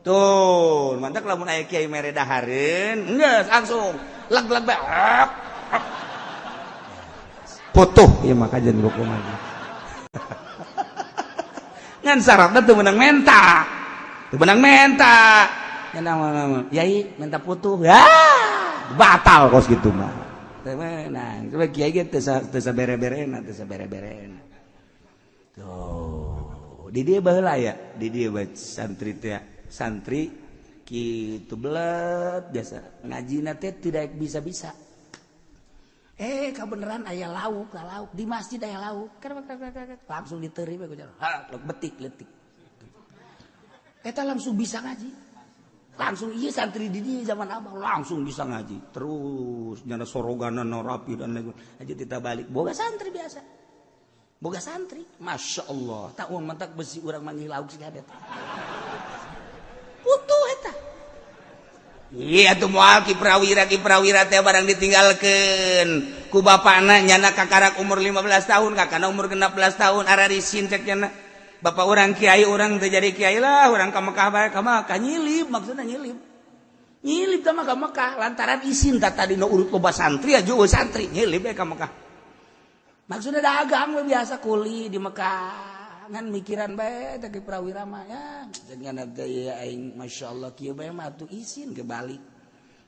Tuh, mantak lamun aya kiai mere dahareun, geus langsung leg-leg bae. Putuh ieu mah kajian kumaha. Ngan syaratna teu meunang menta. Teu meunang menta. Yai minta putuh. Ya, batal kos gitu mah. Teu meunang. Coba kiai ge teu sabere-berena, teu sabere-berena. Tuh, di dieu baheula ya, di dieu bae santri teh, santri kitu belet biasa. Ngajina teh tidak bisa-bisa. Kebeneran aya lauk, lauk di masjid aya lauk. Langsung diterima ku jalan. Ha, betik letik. Eta langsung bisa ngaji. Langsung iya santri di dia zaman abah langsung bisa ngaji. Terus nyana soroganan rapi dan lain aja kita balik. Boga santri biasa. Boga santri, masya Allah. Tak uang mentak besi urang manggil lauk sih ada. Putuh eta. Iya tuh moal Ki Prawira teh barang ditinggalkeun ku bapana nyana kakarak umur 15 tahun, kakana umur 16 tahun ararisin cek nyana. Bapak orang kiai orang teh jadi kiai lah, orang ka Mekah bae ka Mekah nyilip maksudna nyilip. Nyilip teh mah ka Mekah lantaran isin tah tadi nu urut loba santri aja eueuh santri nyilip bae ka Mekah. Maksudna dagang we biasa kuli di Mekah ngan mikiran bae teh Ki Prawira mah ya dengan teh aing masyaallah kieu bae mah atuh isin ke balik.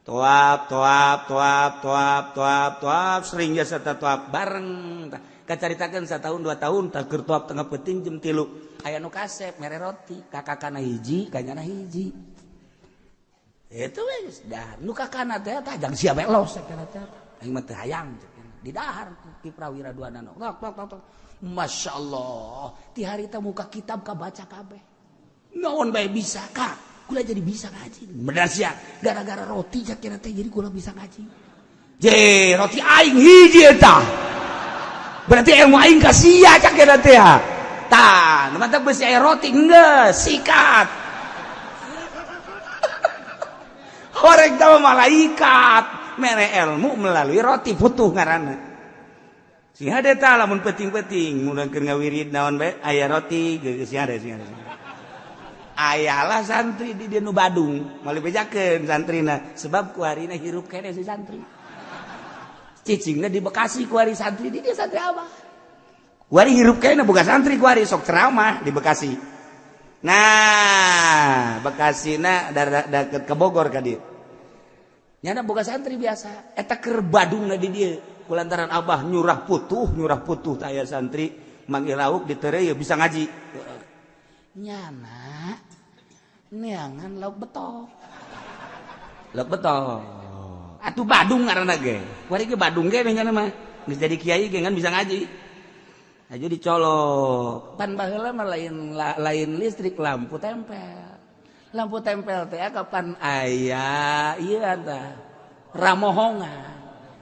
Toap toap toap toap toap toap sering jasa toap bareng tah. Kacaritakeun satahun 2 tahun tah keur toap tengah peuting jam 3 aya nu kasep mere roti kakakana hiji kanyana hiji itu we geus dahar nu kakana teh tah jang sia bae los cek teh aing mah teu hayang di dahar Ki Prawira dua nano tok tok tok masyaallah ti harita muka kitab kabaca kabeh naon bae bisa ka kula jadi bisa ngaji bener sia gara-gara roti cek teh jadi kula bisa ngaji je roti aing hiji eta berarti ilmu aing ka sia cak teh tah nu mantap besi aya roti geus sikat horeg teh malaikat mere ilmu melalui roti putuh ngaranna sing hade tah lamun penting-penting mun keur ngawirid naon bae aya roti geus sing hade sing hade ayalah santri di dieu nu Badung moal dibejakeun santrina sebab kuarina hirup keneh si santri cicingna di Bekasi kuari santri di dia santri abah kuari hirup keneh boga santri kuari sok ceramah di Bekasi nah Bekasina deket ke Bogor ka dieu nyana boga santri biasa eta keur Badungna di dieu kulantaran abah nyurah putuh tah aya santri manggil lauk ditereu bisa ngaji nyana neangan lauk betok atuh Badung ngaranna ge kuari ge Badung ge nyana mah geus jadi kiai ge ngan bisa ngaji aja dicolok pan baheula mah lain listrik lampu tempel teh kapan aya ieu tah ramohongan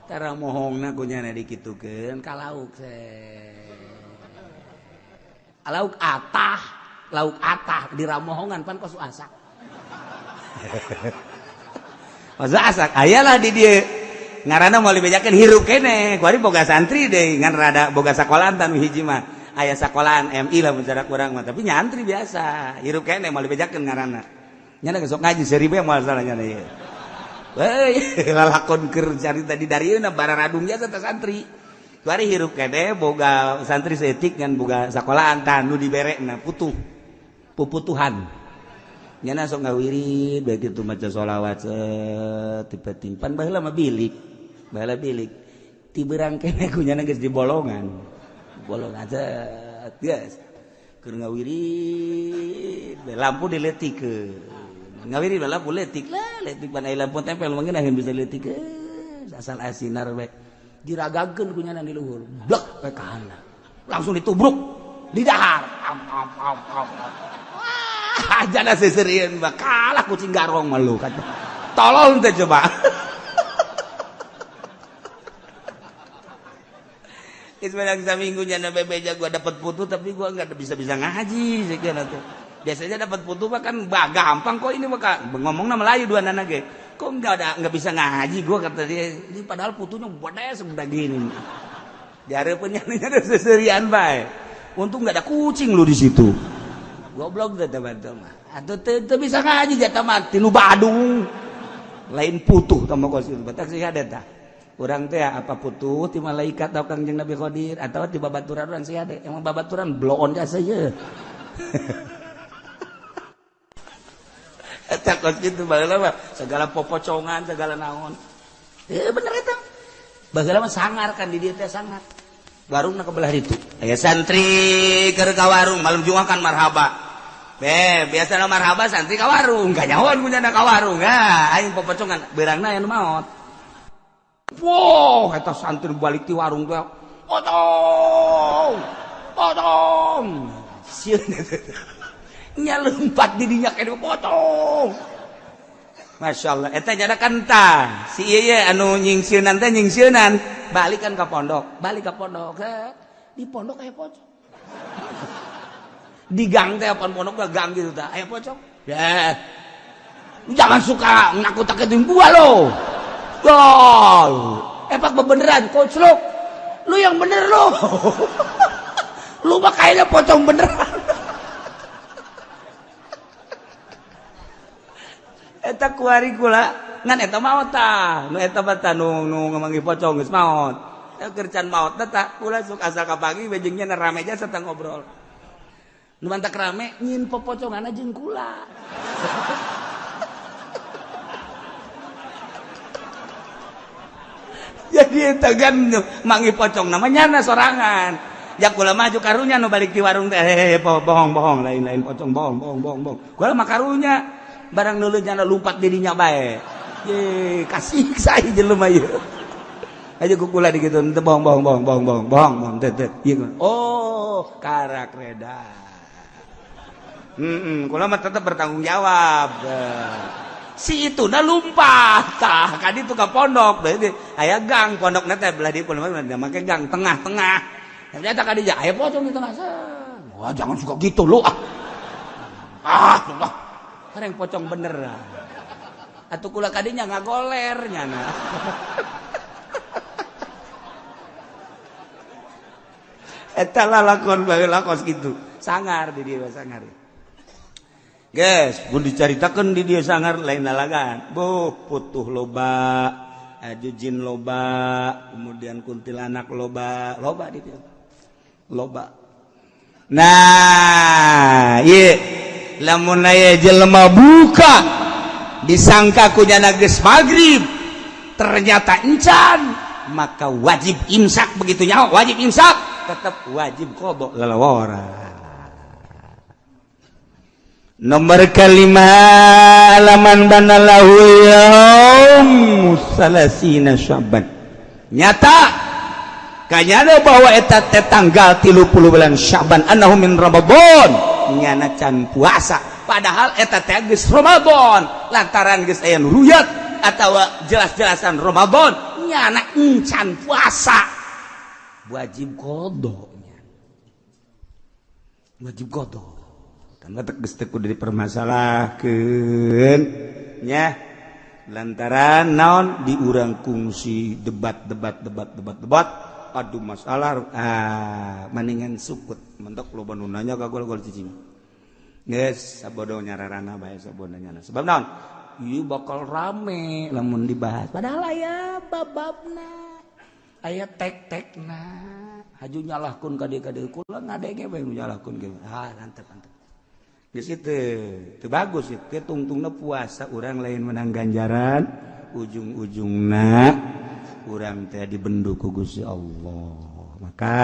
tah ramohongna ku nyana dikitukeun ka lauk lauk atah di ramohongan pan kos asak kos asak ayalah di dieu ngaranna moal dibejakeun hirup keneh kuari boga santri deui ngan rada boga sakolahan tan hiji mah aya sakolahan MI lah mun cara kurang mah tapi nyantri biasa hirup keneh moal dibejakeun ngaranna nyana sok ngaji seribu moal salah nyana ieu heuy lalakon keur carita di darieuna bararadung jasa teh santri kuari hirup keneh boga santri saeutik ngan boga sakolahan tah nu diberekna putuh puputuhan nyana sok ngawirid bae kitu maca sholawat tipe timpan baheula mah bilik baheula bilik ti beurang keneh ku nyana geus di bolongan bolongan set geus keur ngawirid lampu dileutikeun ngawirid lampu leutik lah leutik pan aya lampu tempel mah ngeunah bisa leutikeun asal asinar bae diragagkeun ku nyana di luhur blek we ka handap langsung ditubruk di dahar am am am am wah jana seserian mah kalah kucing garong mah lu kata tolong teh coba Ismail saminggu nyana bebeja gua dapat putu tapi gua enggak bisa-bisa ngaji sekian atuh. Biasanya dapat putu mah kan gampang kok ini mah ngomongna Melayu dua nana ge. Kok enggak bisa ngaji gua kata dia. Ini padahal putunya gede segede gini. Dihareupeun nyana seserian bae. Untung enggak ada kucing lu di situ. Goblok teh teman-teman. Atuh teu bisa ngaji jatah mah ti nu Badung. Lain putuh tah mah kos itu. Batak sih ada tah. Urang teh apa putuh ti malaikat atau Kangjeng Nabi Khidir atau ti babaturan urang sih ada. Emang babaturan bloon jasa ye. Eta kos kitu baheula mah segala popocongan segala naon. Bener eta. Baheula mah sangar kan di dieu teh sangar. Warungna ke belah ditu. Aya santri keur ka warung malam Jumat kan marhaba. Be, biasana marhaba santri ka warung, kanyahoan punya ka warung. Ah, aing popocongan beurangna aya nu maot. Wow, eta santri balik ti warung teh. Potong. Potong. Sieun nya lompat di dinya kene potong. Masya Allah eta nyada kentang si ieu anu nyingsieunan teh nyingsieunan balikan ka pondok, balik ka pondok. Di pondok aya pocong. Di gang teh apaan pondok gang gitu tah aya pocong. Ya. Jangan suka nakut-nakutin gua lo. Gol. Epak bebeneran koclok. Lu yang bener lo. Lu mah kayaknya pocong beneran. Eta kuari kula ngan eta maot tah nu eta mah tah nu ngamanggih pocong geus maot. Eta kercan maot tah kula sok asa kapagi we jeung nya rame jasa tah ngobrol. Nu mantak rame nyin popocongan jeung kula. Jadi eta kan manggih pocong namanya nyana sorangan. Ya kula maju karunya nu balik di warung teh bohong-bohong lain-lain pocong bohong bohong bohong bohong. Kula mah karunya barang nulun nyana lumpat dirinya bae. Ye, kasih saya jelema ieu. Aja ku kula dikitu teu bohong bohong bohong bohong bohong bohong bohong teu teu. Ieu. Oh, karak reda. Kula mah tetep bertanggung jawab. Si itu na lumpat tah ka ditu ka pondok. Berarti aya gang pondokna teh belah dieu kula mah make gang tengah-tengah. Ternyata ka dieu aya pocong di tengah. Wah, jangan suka gitu lu ah. Ah, Allah. Yang pocong bener atuh kula kadinya ngagoler nyana. Eta lalakon bae lakos kitu sangar di dieu sangar geus mun dicaritakeun di dieu sangar lain lalagan buh putuh loba jin loba kemudian kuntilanak loba loba di dieu loba. Nah ieu lamun aya jelema buka disangka ku nyana geus magrib ternyata encan maka wajib imsak begitu nyaho wajib imsak tetap wajib qada lalawara. Nomor kelima laman banalahu yaum salasina Sya'ban nyata kanyana bahwa eta teh tanggal 30 bulan Sya'ban annahu min Ramadan nyana can puasa padahal eta teh geus Ramadan lantaran geus aya nu ruyat atawa jelas-jelasan Ramadan nyana encan puasa wajib qada wajib qada kan geus teu kudu dipermasalahkeun nya lantaran naon diurang kungsi debat debat debat debat debat aduh masalah mendingan sukut mentok loba nu nanya ka gol-gol cicing geus sabodo nyararana bae sabodo nyana sebab naon ieu bakal rame lamun dibahas padahal aya bababna aya tek-tekna haju nyalahkeun ka dieu ka dieu kula ngadenge bae nu nyalahkeun ge ah antep antep geus kitu teu bagus ieu teh tungtungna puasa urang lain menang ganjaran ujung-ujungna urang teh dibendu ku Gusti Allah maka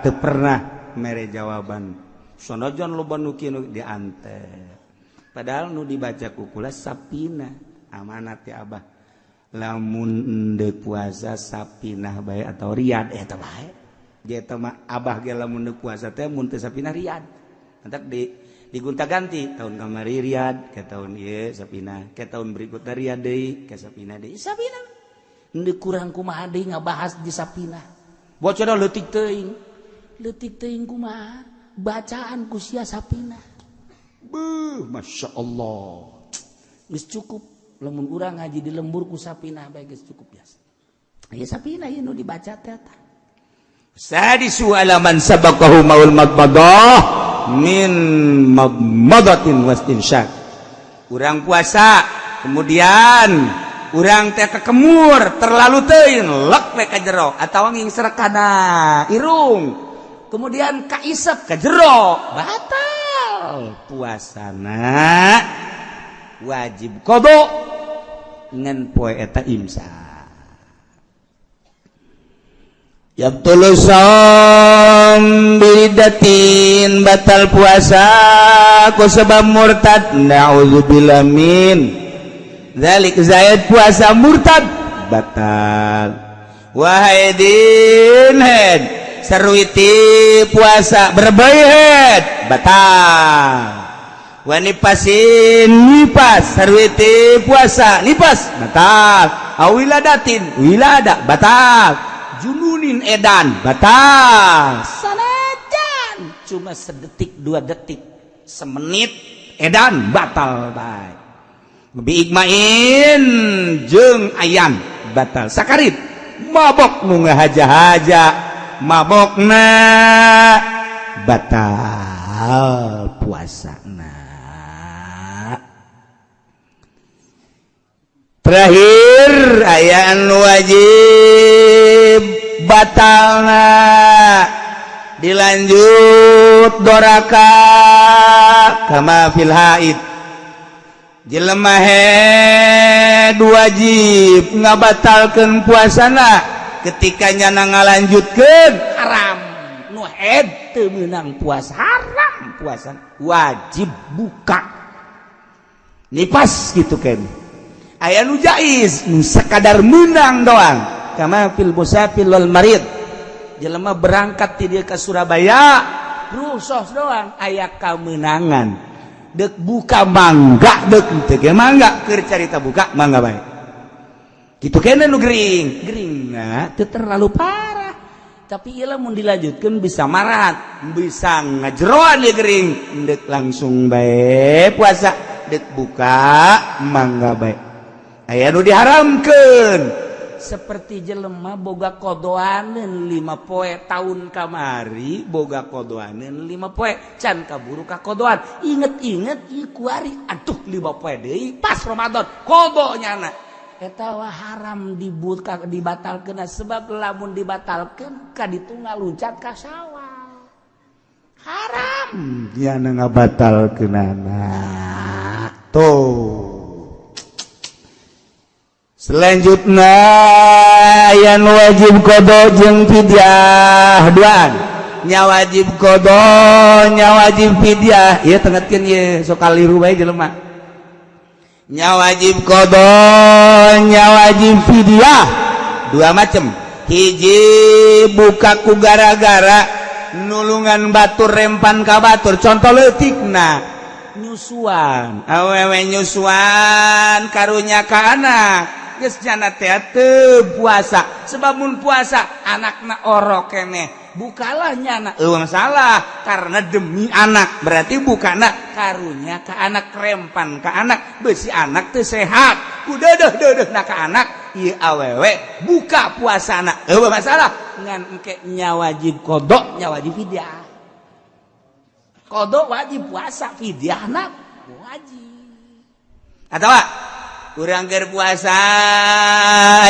teu pernah mere jawaban sanajan loba nu kieu diante padahal nu dibaca ku kula sapina amanat ti abah lamun endek puasa sapinah bae atau riyad eta bae dia eta mah abah ge lamun endek puasa teh mun teu sapinah riyad entak di digonta-ganti tahun kamari riyad ke tahun ieu sapinah ke tahun berikutna riyad deui ke sapinah deui sapinah Ndek kurang kumaha deui ngabahas di sapinah. Bocor leutik teuing. Leutik teuing kumaha? Bacaan ku sia sapinah. Beuh, Masya Allah. Geus cukup lamun urang ngaji di lembur ku sapinah bae geus cukup biasa. Ieu sapinah ieu nu dibaca teh eta. Sadisu alaman sabaqahu maul madmadah min madmadatin wastinsyak. Urang puasa kemudian urang teh kekemur terlalu teuing lek we ka jero atawa ngingsrek kana irung kemudian kaisep ka jero batal puasana wajib qada ngan poe eta imsak. Yabtulu shaum biridatin batal puasa ku sebab murtad na'udzubillah min dzalik zaid puasa murtad batal. Wahai din head seruiti puasa berbaik batal. Wanipasin nipas sarwiti puasa nipas batal. Awiladatin wilada batal. Jununin edan batal. Sanajan cuma sedetik dua detik semenit edan batal bae. Biigmain jeung ayan batal. Sakarit mabok nu ngahaja-haja mabokna batal puasana. Terakhir aya anu wajib batalna dilanjut doraka kama fil haid. Jelema head wajib ngabatalkeun puasana ketika nyana ngalanjutkeun haram. Nu head teu meunang puasa haram puasa wajib buka nipas gitu kan. Aya nu jaiz nu sakadar meunang doang kama fil musafir wal marid. Jelema berangkat ti dieu ka Surabaya rusuh doang aya kamenangan dek buka mangga dek teu ge mangga keur carita buka mangga bae kitu kene nu gering geringna teu terlalu parah tapi ieu lamun dilanjutkeun bisa marat bisa ngajeroan ieu gering dek langsung bae puasa dek buka mangga bae. Aya nu diharamkeun seperti jelema boga kodoaneun 5 poe tahun kamari boga kodoaneun 5 poe can kaburu ka kodoan inget-inget ieu kuari aduh 5 poe deui pas Ramadan kodo nyana eta wah haram dibuka dibatalkeun sebab lamun dibatalkeun ka ditu ngaluncat ka sawah haram nyana ngabatalkeunana tuh. Selanjutnya yang wajib qada jeung fidyah duaan. Nya wajib qada, nya wajib fidyah. Ieu tengetkeun ieu sok kaliru bae jelema. Nya wajib qada, nya wajib fidyah. Dua macam. Hiji buka ku gara-gara nulungan batur rempan ka batur. Contoh leutikna nyusuan. Awewe nyusuan karunya ka anak. Geus jana teh teu puasa sebab mun puasa anakna orok keneh bukalah nyana eueuh masalah karena demi anak berarti bukana karunya ka anak rempan ka anak beusi anak teu sehat ku deudeuh-deudeuhna ka anak ieu awewe buka puasana eueuh masalah ngan engke nya wajib qada nya wajib fidyah. Qada wajib puasa fidyahna wajib atawa urang keur puasa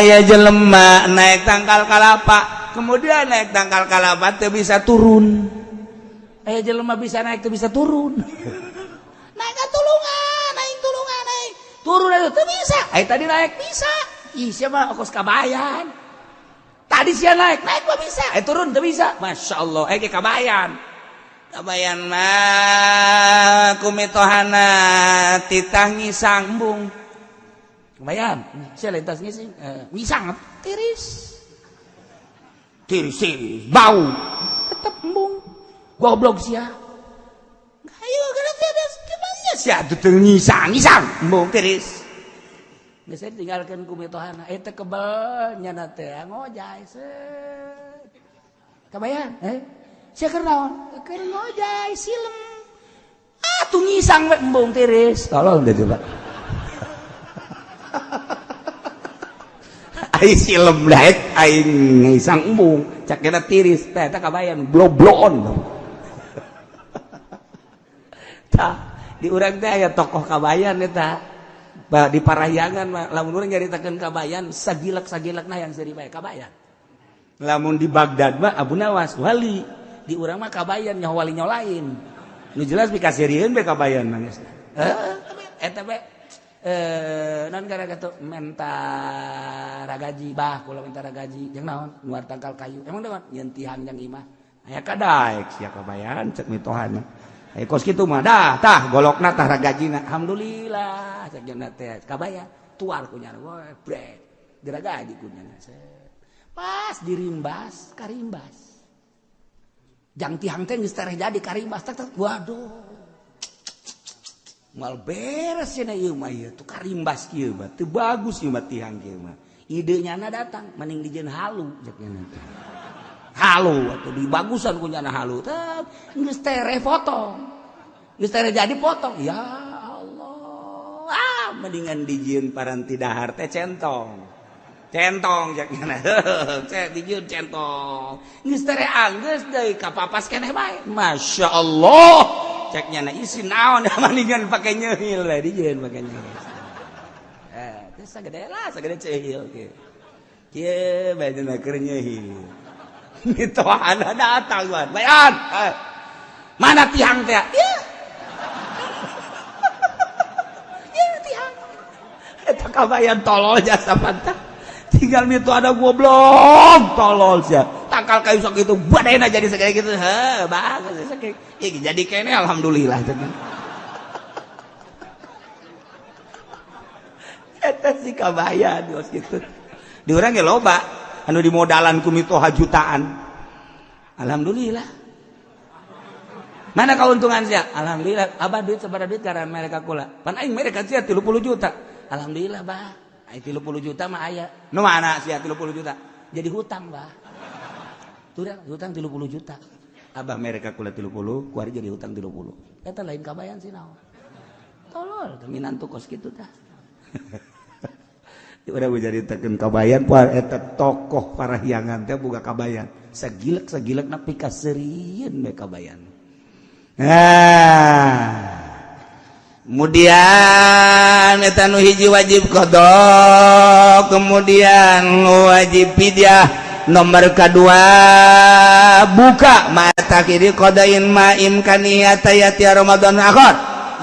aya jelema naik tangkal kalapa kemudian naik tangkal kalapa teu bisa turun aya jelema bisa naik teu bisa turun naik ka tulungan naik tulungan naik turun atuh teu bisa aya tadi naik bisa ih sia mah kos kabayan tadi sia naik naik mah bisa aya turun teu bisa masyaallah aya ge kabayan kabayan mah kumitohana titah ngisang embung. Lumayan, saya lintas ngising, ngisang tiris, tiris, tiris, bau, tetap embung, goblok sia. Ayo, kalau tiada gimana sia tuh ngisang, ngisang, embung tiris. Geus tinggalkeun ku mitohana, eta kebel nyana teh ngojay set. Kabayan, sia keur naon? Keur ngojay silem. Ah, tuh ngisang we embung tiris. Tolong deh coba. Ai silem daek aing ngisang embung cakena tiris teh eta kabayan blobloon. Tah di urang teh aya tokoh kabayan eta di Parahyangan mah lamun urang nyaritakeun kabayan sagilek-sagilekna yang seuri bae kabayan. Lamun di Baghdad mah Abu Nawas wali, di urang mah kabayan nyaho wali nyaho lain. Nu jelas pikaseurieun bae kabayan mah geus. Heeh, eta bae non gara kata menta ragaji bah kula menta ragaji jeung naon nuar tangkal kayu emang naon nyeun tihang jeung imah aya kadaek sia kabayan cek mitohana aya kos kitu mah dah tah golokna tah ragajina alhamdulillah cek jeung teh kabayan tuar ku nyana we brek diragaji ku nyana pas dirimbas karimbas jang tihang teh geus tereh jadi karimbas tak waduh. Moal beres cenah ieu mah ieu tuh karimbas kieu mah teu bagus ieu mah tihang kieu mah. Ide nyana datang mending dijieun halu cek nyana teh. Halu atuh dibagusan ku nyana halu teh geus tereh potong. Geus tereh jadi potong. Ya Allah. Ah mendingan dijieun paranti dahar teh centong. Centong cek nyana. Cek dijieun centong. Geus tereh anggeus deui kapapas keneh bae. Masya Allah. Ceknya na isi naon mendingan pakai nyehil lah dijieun pakai nyehil. Teh sagede lah sagede cehil kieu. Kieu bae dina keur nyehil. Mitohana datang wan. Bayan. Mana tihang teh? Ieu. Ieu tihang. Eta kabayan tolol jasa pantah. Tinggal mito ada goblok tolol sia. Tangkal kayu sok itu badena jadi segede gitu. Heh, bagus sakitu. Ih, jadi kene alhamdulillah. Eta si kabayan geus kitu. Di urang ge loba anu dimodalan ku mitoha jutaan. Alhamdulillah. Mana keuntungan sia? Alhamdulillah, abah duit sabaraha duit karena mereka kula. Pan aing mereka sia 30 juta. Alhamdulillah, bah. Aing 30 juta mah aya. Nu mana sia 30 juta? Jadi hutang, bah. Hutang 30 juta. Abah mereka kula 30, kuari jadi hutang 30. Eta lain kabayan sih naon. Tolol, minantu kos kitu tah. Urang nyaritakeun kabayan poe eta tokoh parahyangan teh boga kabayan. Sagilek-sagilekna pikaseurieun we kabayan. Nah. Kemudian eta nu hiji wajib qada, kemudian wajib fidyah. Nomor kedua buka mata kiri kodain ma imkaniyata yati Ramadan akhir.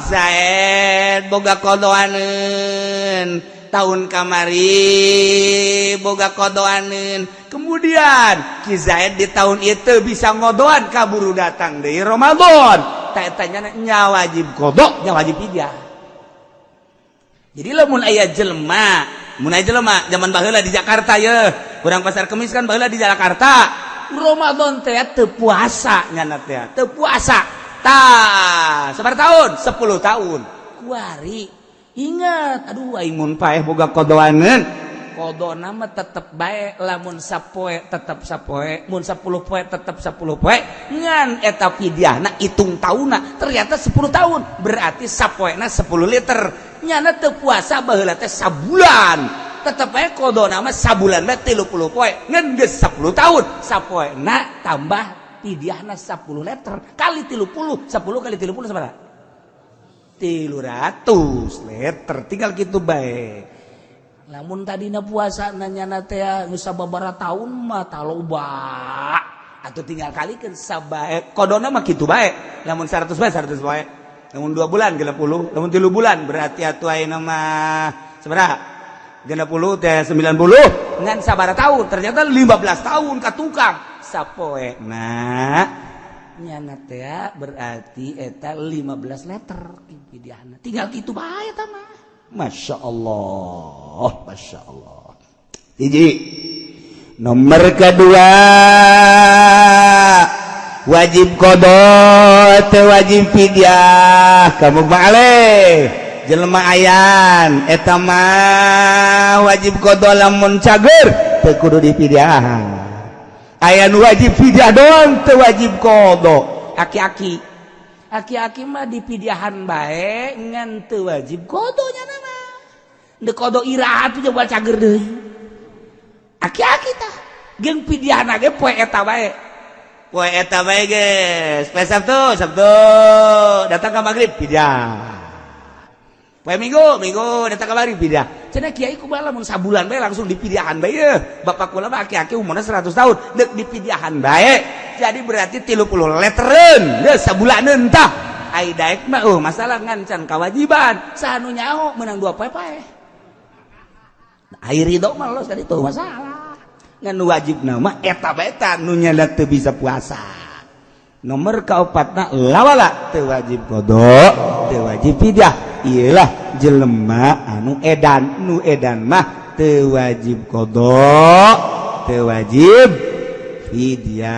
Zaid boga kodoaneun tahun kamari boga kodoaneun. Kemudian Ki Zaid di tahun itu bisa ngodoan kaburu datang deui Ramadan. Ta eta nya wajib qada, nya wajib fidyah. Jadi lamun aya jelema, mun aya jelema zaman baheula di Jakarta ye, urang pasar Kemis kan baheula di Jakarta. Ramadan teh teu puasa nyana teh, teu puasa. Tah, sabaraha tahun? 10 tahun. Kuari ingat, aduh aing mun paeh boga kodoaneun. Kodona mah tetep bae lamun sapoe tetep sapoe, mun 10 poe tetep 10 poe. Ngan eta fidyahna hitung taunna ternyata 10 tahun, berarti sapoena 10 liter. Nyana teu puasa baheula teh sabulan. Tetep bae kodona mah sabulan mah 30 poe, ngan geus 10 tahun. Sapoena tambah fidyahna 10 liter kali 30, 10 kali 30 sabaraha? 300 liter. Tinggal kitu bae. Lamun tadina puasa nanyana teh geus sababaraha tahun mah taloba. Atuh tinggal kalikeun sabae kodona mah kitu bae. Lamun 100 bae 100 bae. Lamun 2 bulan 60, lamun 3 bulan berarti atuh ayeuna mah sabaraha? 60 teh 90 ngan sabaraha tahun? Ternyata 15 tahun ka tukang sapoe. Nah, nyana teh berarti eta 15 liter pidiahna. Tinggal kitu bae eta mah. Masya Allah, Masya Allah. Hiji. Nomor kedua wajib qada teu wajib fidyah. Kamu balik jelema ayan eta mah wajib qada lamun cager teu kudu dipidyahan. Ayan wajib fidyah doang teu wajib qada. Aki-aki aki-aki mah dipidyahan bae ngan teu wajib qada nya mah. Deuk qada iraha tuh buat cager deui. Aki-aki tah jeung pidyahna ge poe eta bae. Poe eta bae geus. Poe Sabtu, Sabtu datang ka magrib pidyah. Poe Minggu, Minggu datang ka magrib pidyah. Cenah kiai kumaha lamun sabulan bae langsung dipidyahan bae yeuh. Bapak kula mah aki-aki umurna 100 tahun deuk dipidyahan bae. Jadi berarti 30 leteren geus sabulaneun tah. Ai daek mah masalah ngan can kawajiban. Saha nu nyaho meunang 2 poe paeh. Ai ridho mah los kan itu masalah. Ngan wajibna mah eta bae ta nu nyana teu bisa puasa. Nomor kaopatna lawala teu wajib qada, teu wajib fidyah. Iyalah jelema anu edan, nu edan mah teu wajib qada, teu wajib fidyah.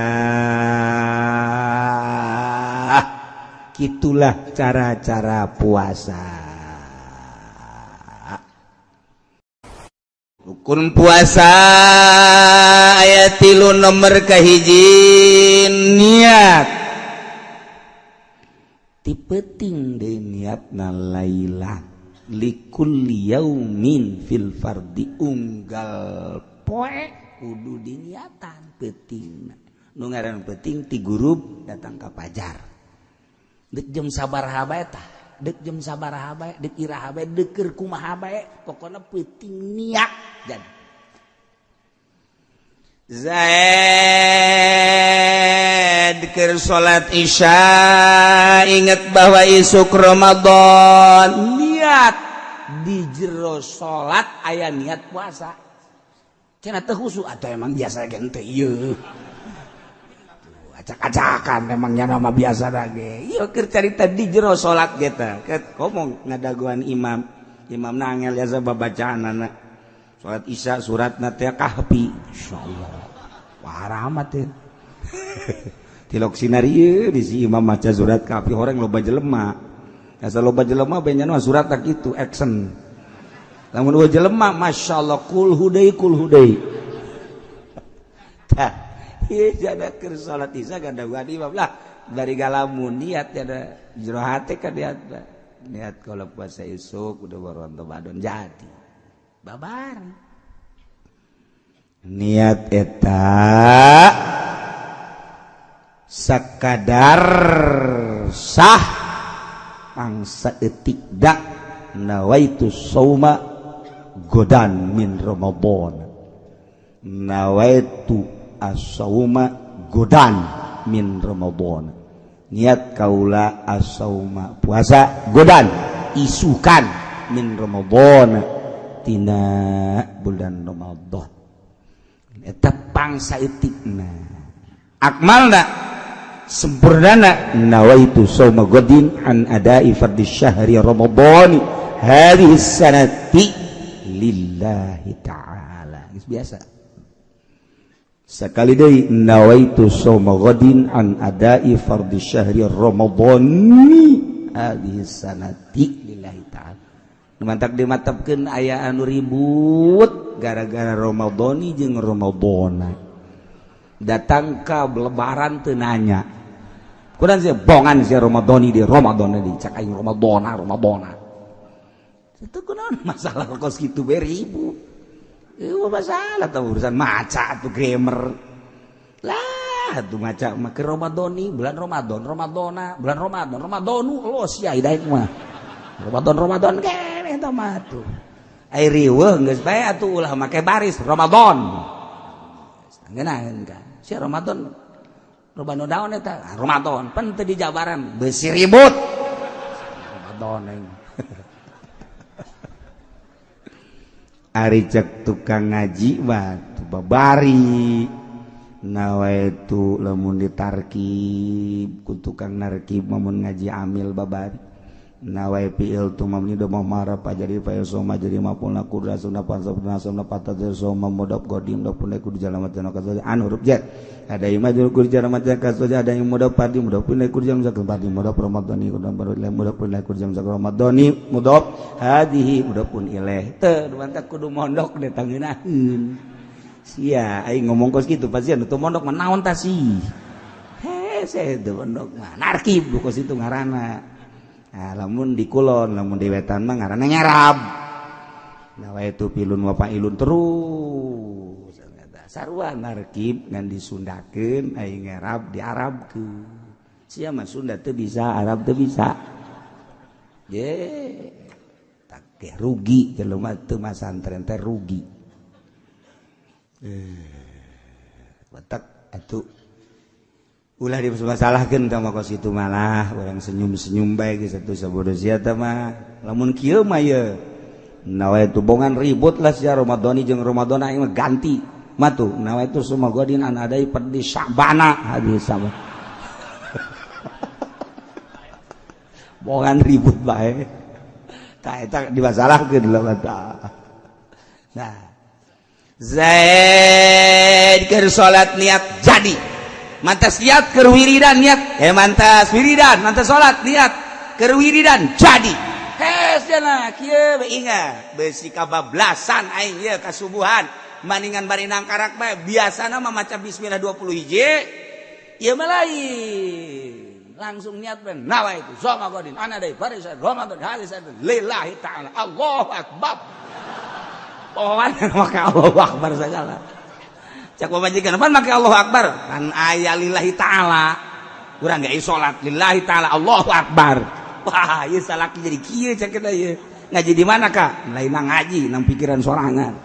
Gitulah cara-cara puasa. Rukun puasa ayat 3 nomor kahiji niat. Ti peuting deui niatna lailan likulli yaumin fil fardi unggal poe kudu diniatan peutingna. Nu ngaran peuting ti gurub datang ka pajar. Dek jam sabaraha bae tah, dek jam sabaraha bae, dek iraha bae, dek keur kumaha bae, pokona peuting niat jadi. Zaid keur salat Isya inget bahwa isuk Ramadan, niat di jero salat aya niat puasa. Cenah teu khusyuk atuh emang biasa ge henteu ieu. Acak-acakan memangnya nama biasa lagi. Iya keur carita di jero salat ge tah. Ngomong ngadaguan imam. Imam nangel biasa babacaanana. Salat Isya suratna teh Kahfi. Insyaallah. Wah rahmat teh. Tilok sinar ieu di si imam maca surat Kahfi horeng loba jelema. Asa loba jelema beunyeun mah surat tak kitu action. Lamun eueuh jelema masyaallah kul hudai kul hudai. Tah ieu jada keur salat Isya gadaguan imam lah dari galamun niat jada jero hate ka niat niat kalau puasa isuk udah baru Ramadan jadi babar niat eta sakadar sah pangsa etik dak nawaitu sauma godan min Ramadan nawaitu as-sauma godan min Ramadan niat kaula as-sauma puasa godan isukan min Ramadan tina bulan Ramadan eta pangsa etikna akmalna sempurnana nawaitu sauma godin an adai fardhi syahri Ramadan hadhihi sanati lillahi ta'ala. Geus biasa sekali deui nawaitu sauma ghadin an adai fardhi syahri ramadhani hadhihi sanati lillahi ta'ala. Nu mantak dimatepkeun aya anu ribut gara-gara ramadhani jeung ramadhana. Datang ka lebaran teu nanya. Kudan sia bongan sia ramadhani di ramadhana di cak aing ramadhana ramadhana. Itu kunaon masalah kos kitu bae ribut. Itu masalah tuh urusan maca atau grammar lah tuh maca make Ramadhani bulan Ramadan Ramadhana bulan Ramadan Ramadhanu los ya hidaik mah Ramadan Ramadan keneh eta mah tuh ai riweuh geus bae atuh ulah make baris Ramadan ngeunaheun ka sia Ramadan robano daun eta Ramadan pan teu dijabaran beusi ribut Ramadan aing. Ari cek tukang ngaji batu babari nawaitu lamun ditarkib ku tukang narkib mamun ngaji amil babari nawai fiil tu mamni do marah jadi fa soma jadi mapulna kurra sunna pansabna sunna patat soma mudab godim do punai kudu jalan matan kasoja an huruf j ada yang maju kudu jalan matan kasoja ada yang mudab padi mudab punai kudu jalan matan padi mudab ramadhani kudu baru mudab punai kudu jalan ramadhani mudab hadihi mudab pun ilaih teu mantap kudu mondok deh tangeunaheun sia aing ngomong kos kitu pasti anu teu mondok mah naon tah sih hese teu mondok mah narkib kos itu ngaranna. Nah, lamun di kulon, lamun di wetan mah ngaranna nyarab. Nah, itu pilun wa fa'ilun terus. Sarua narkib ngan disundakeun aing ngarab diarabkeun. Sia mah Sunda teu bisa, Arab teu bisa. Ye, tak rugi jelema teu masantren teh rugi. Batak atuh ulah dimasalahkeun tah mah kos kitu malah urang senyum-senyum bae geus atuh sabodo sia teh mah lamun kieu mah ye nawaitu bongan ribut lah sia Ramadhani jeung Ramadhana aing mah ganti matu nawaitu sumagodin an adai perdi Sya'bana hadis sama bongan ribut bae tah eta dimasalahkeun lah tah. Nah Zaid keur salat niat jadi Mantas niat keur wiridan niat. Mantas wiridan, mantas salat niat keur wiridan jadi. Hes cenah kieu we ingat, besi kabablasan aing ieu kasubuhan. Maningan bari nangkarak bae biasana mah maca bismillah 20 hiji. Ieu mah lain. Langsung niat ben nawa itu soma godin ana dai farisa Ramadan hadis lillahi ta'ala Allahu akbar. Pohoan make Allahu akbar segala. Cak pamajikan pan make Allahu akbar kan aya lillahi ta'ala. Urang ge salat lillahi ta'ala Allahu akbar. Wah, ieu salaki jadi kieu cak kita ieu. Ngaji di mana Kak? Lain ngaji nang pikiran sorangan.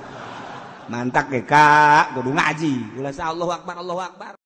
Mantak ge Kak, kudu ngaji. Ulah Allahu akbar Allahu akbar.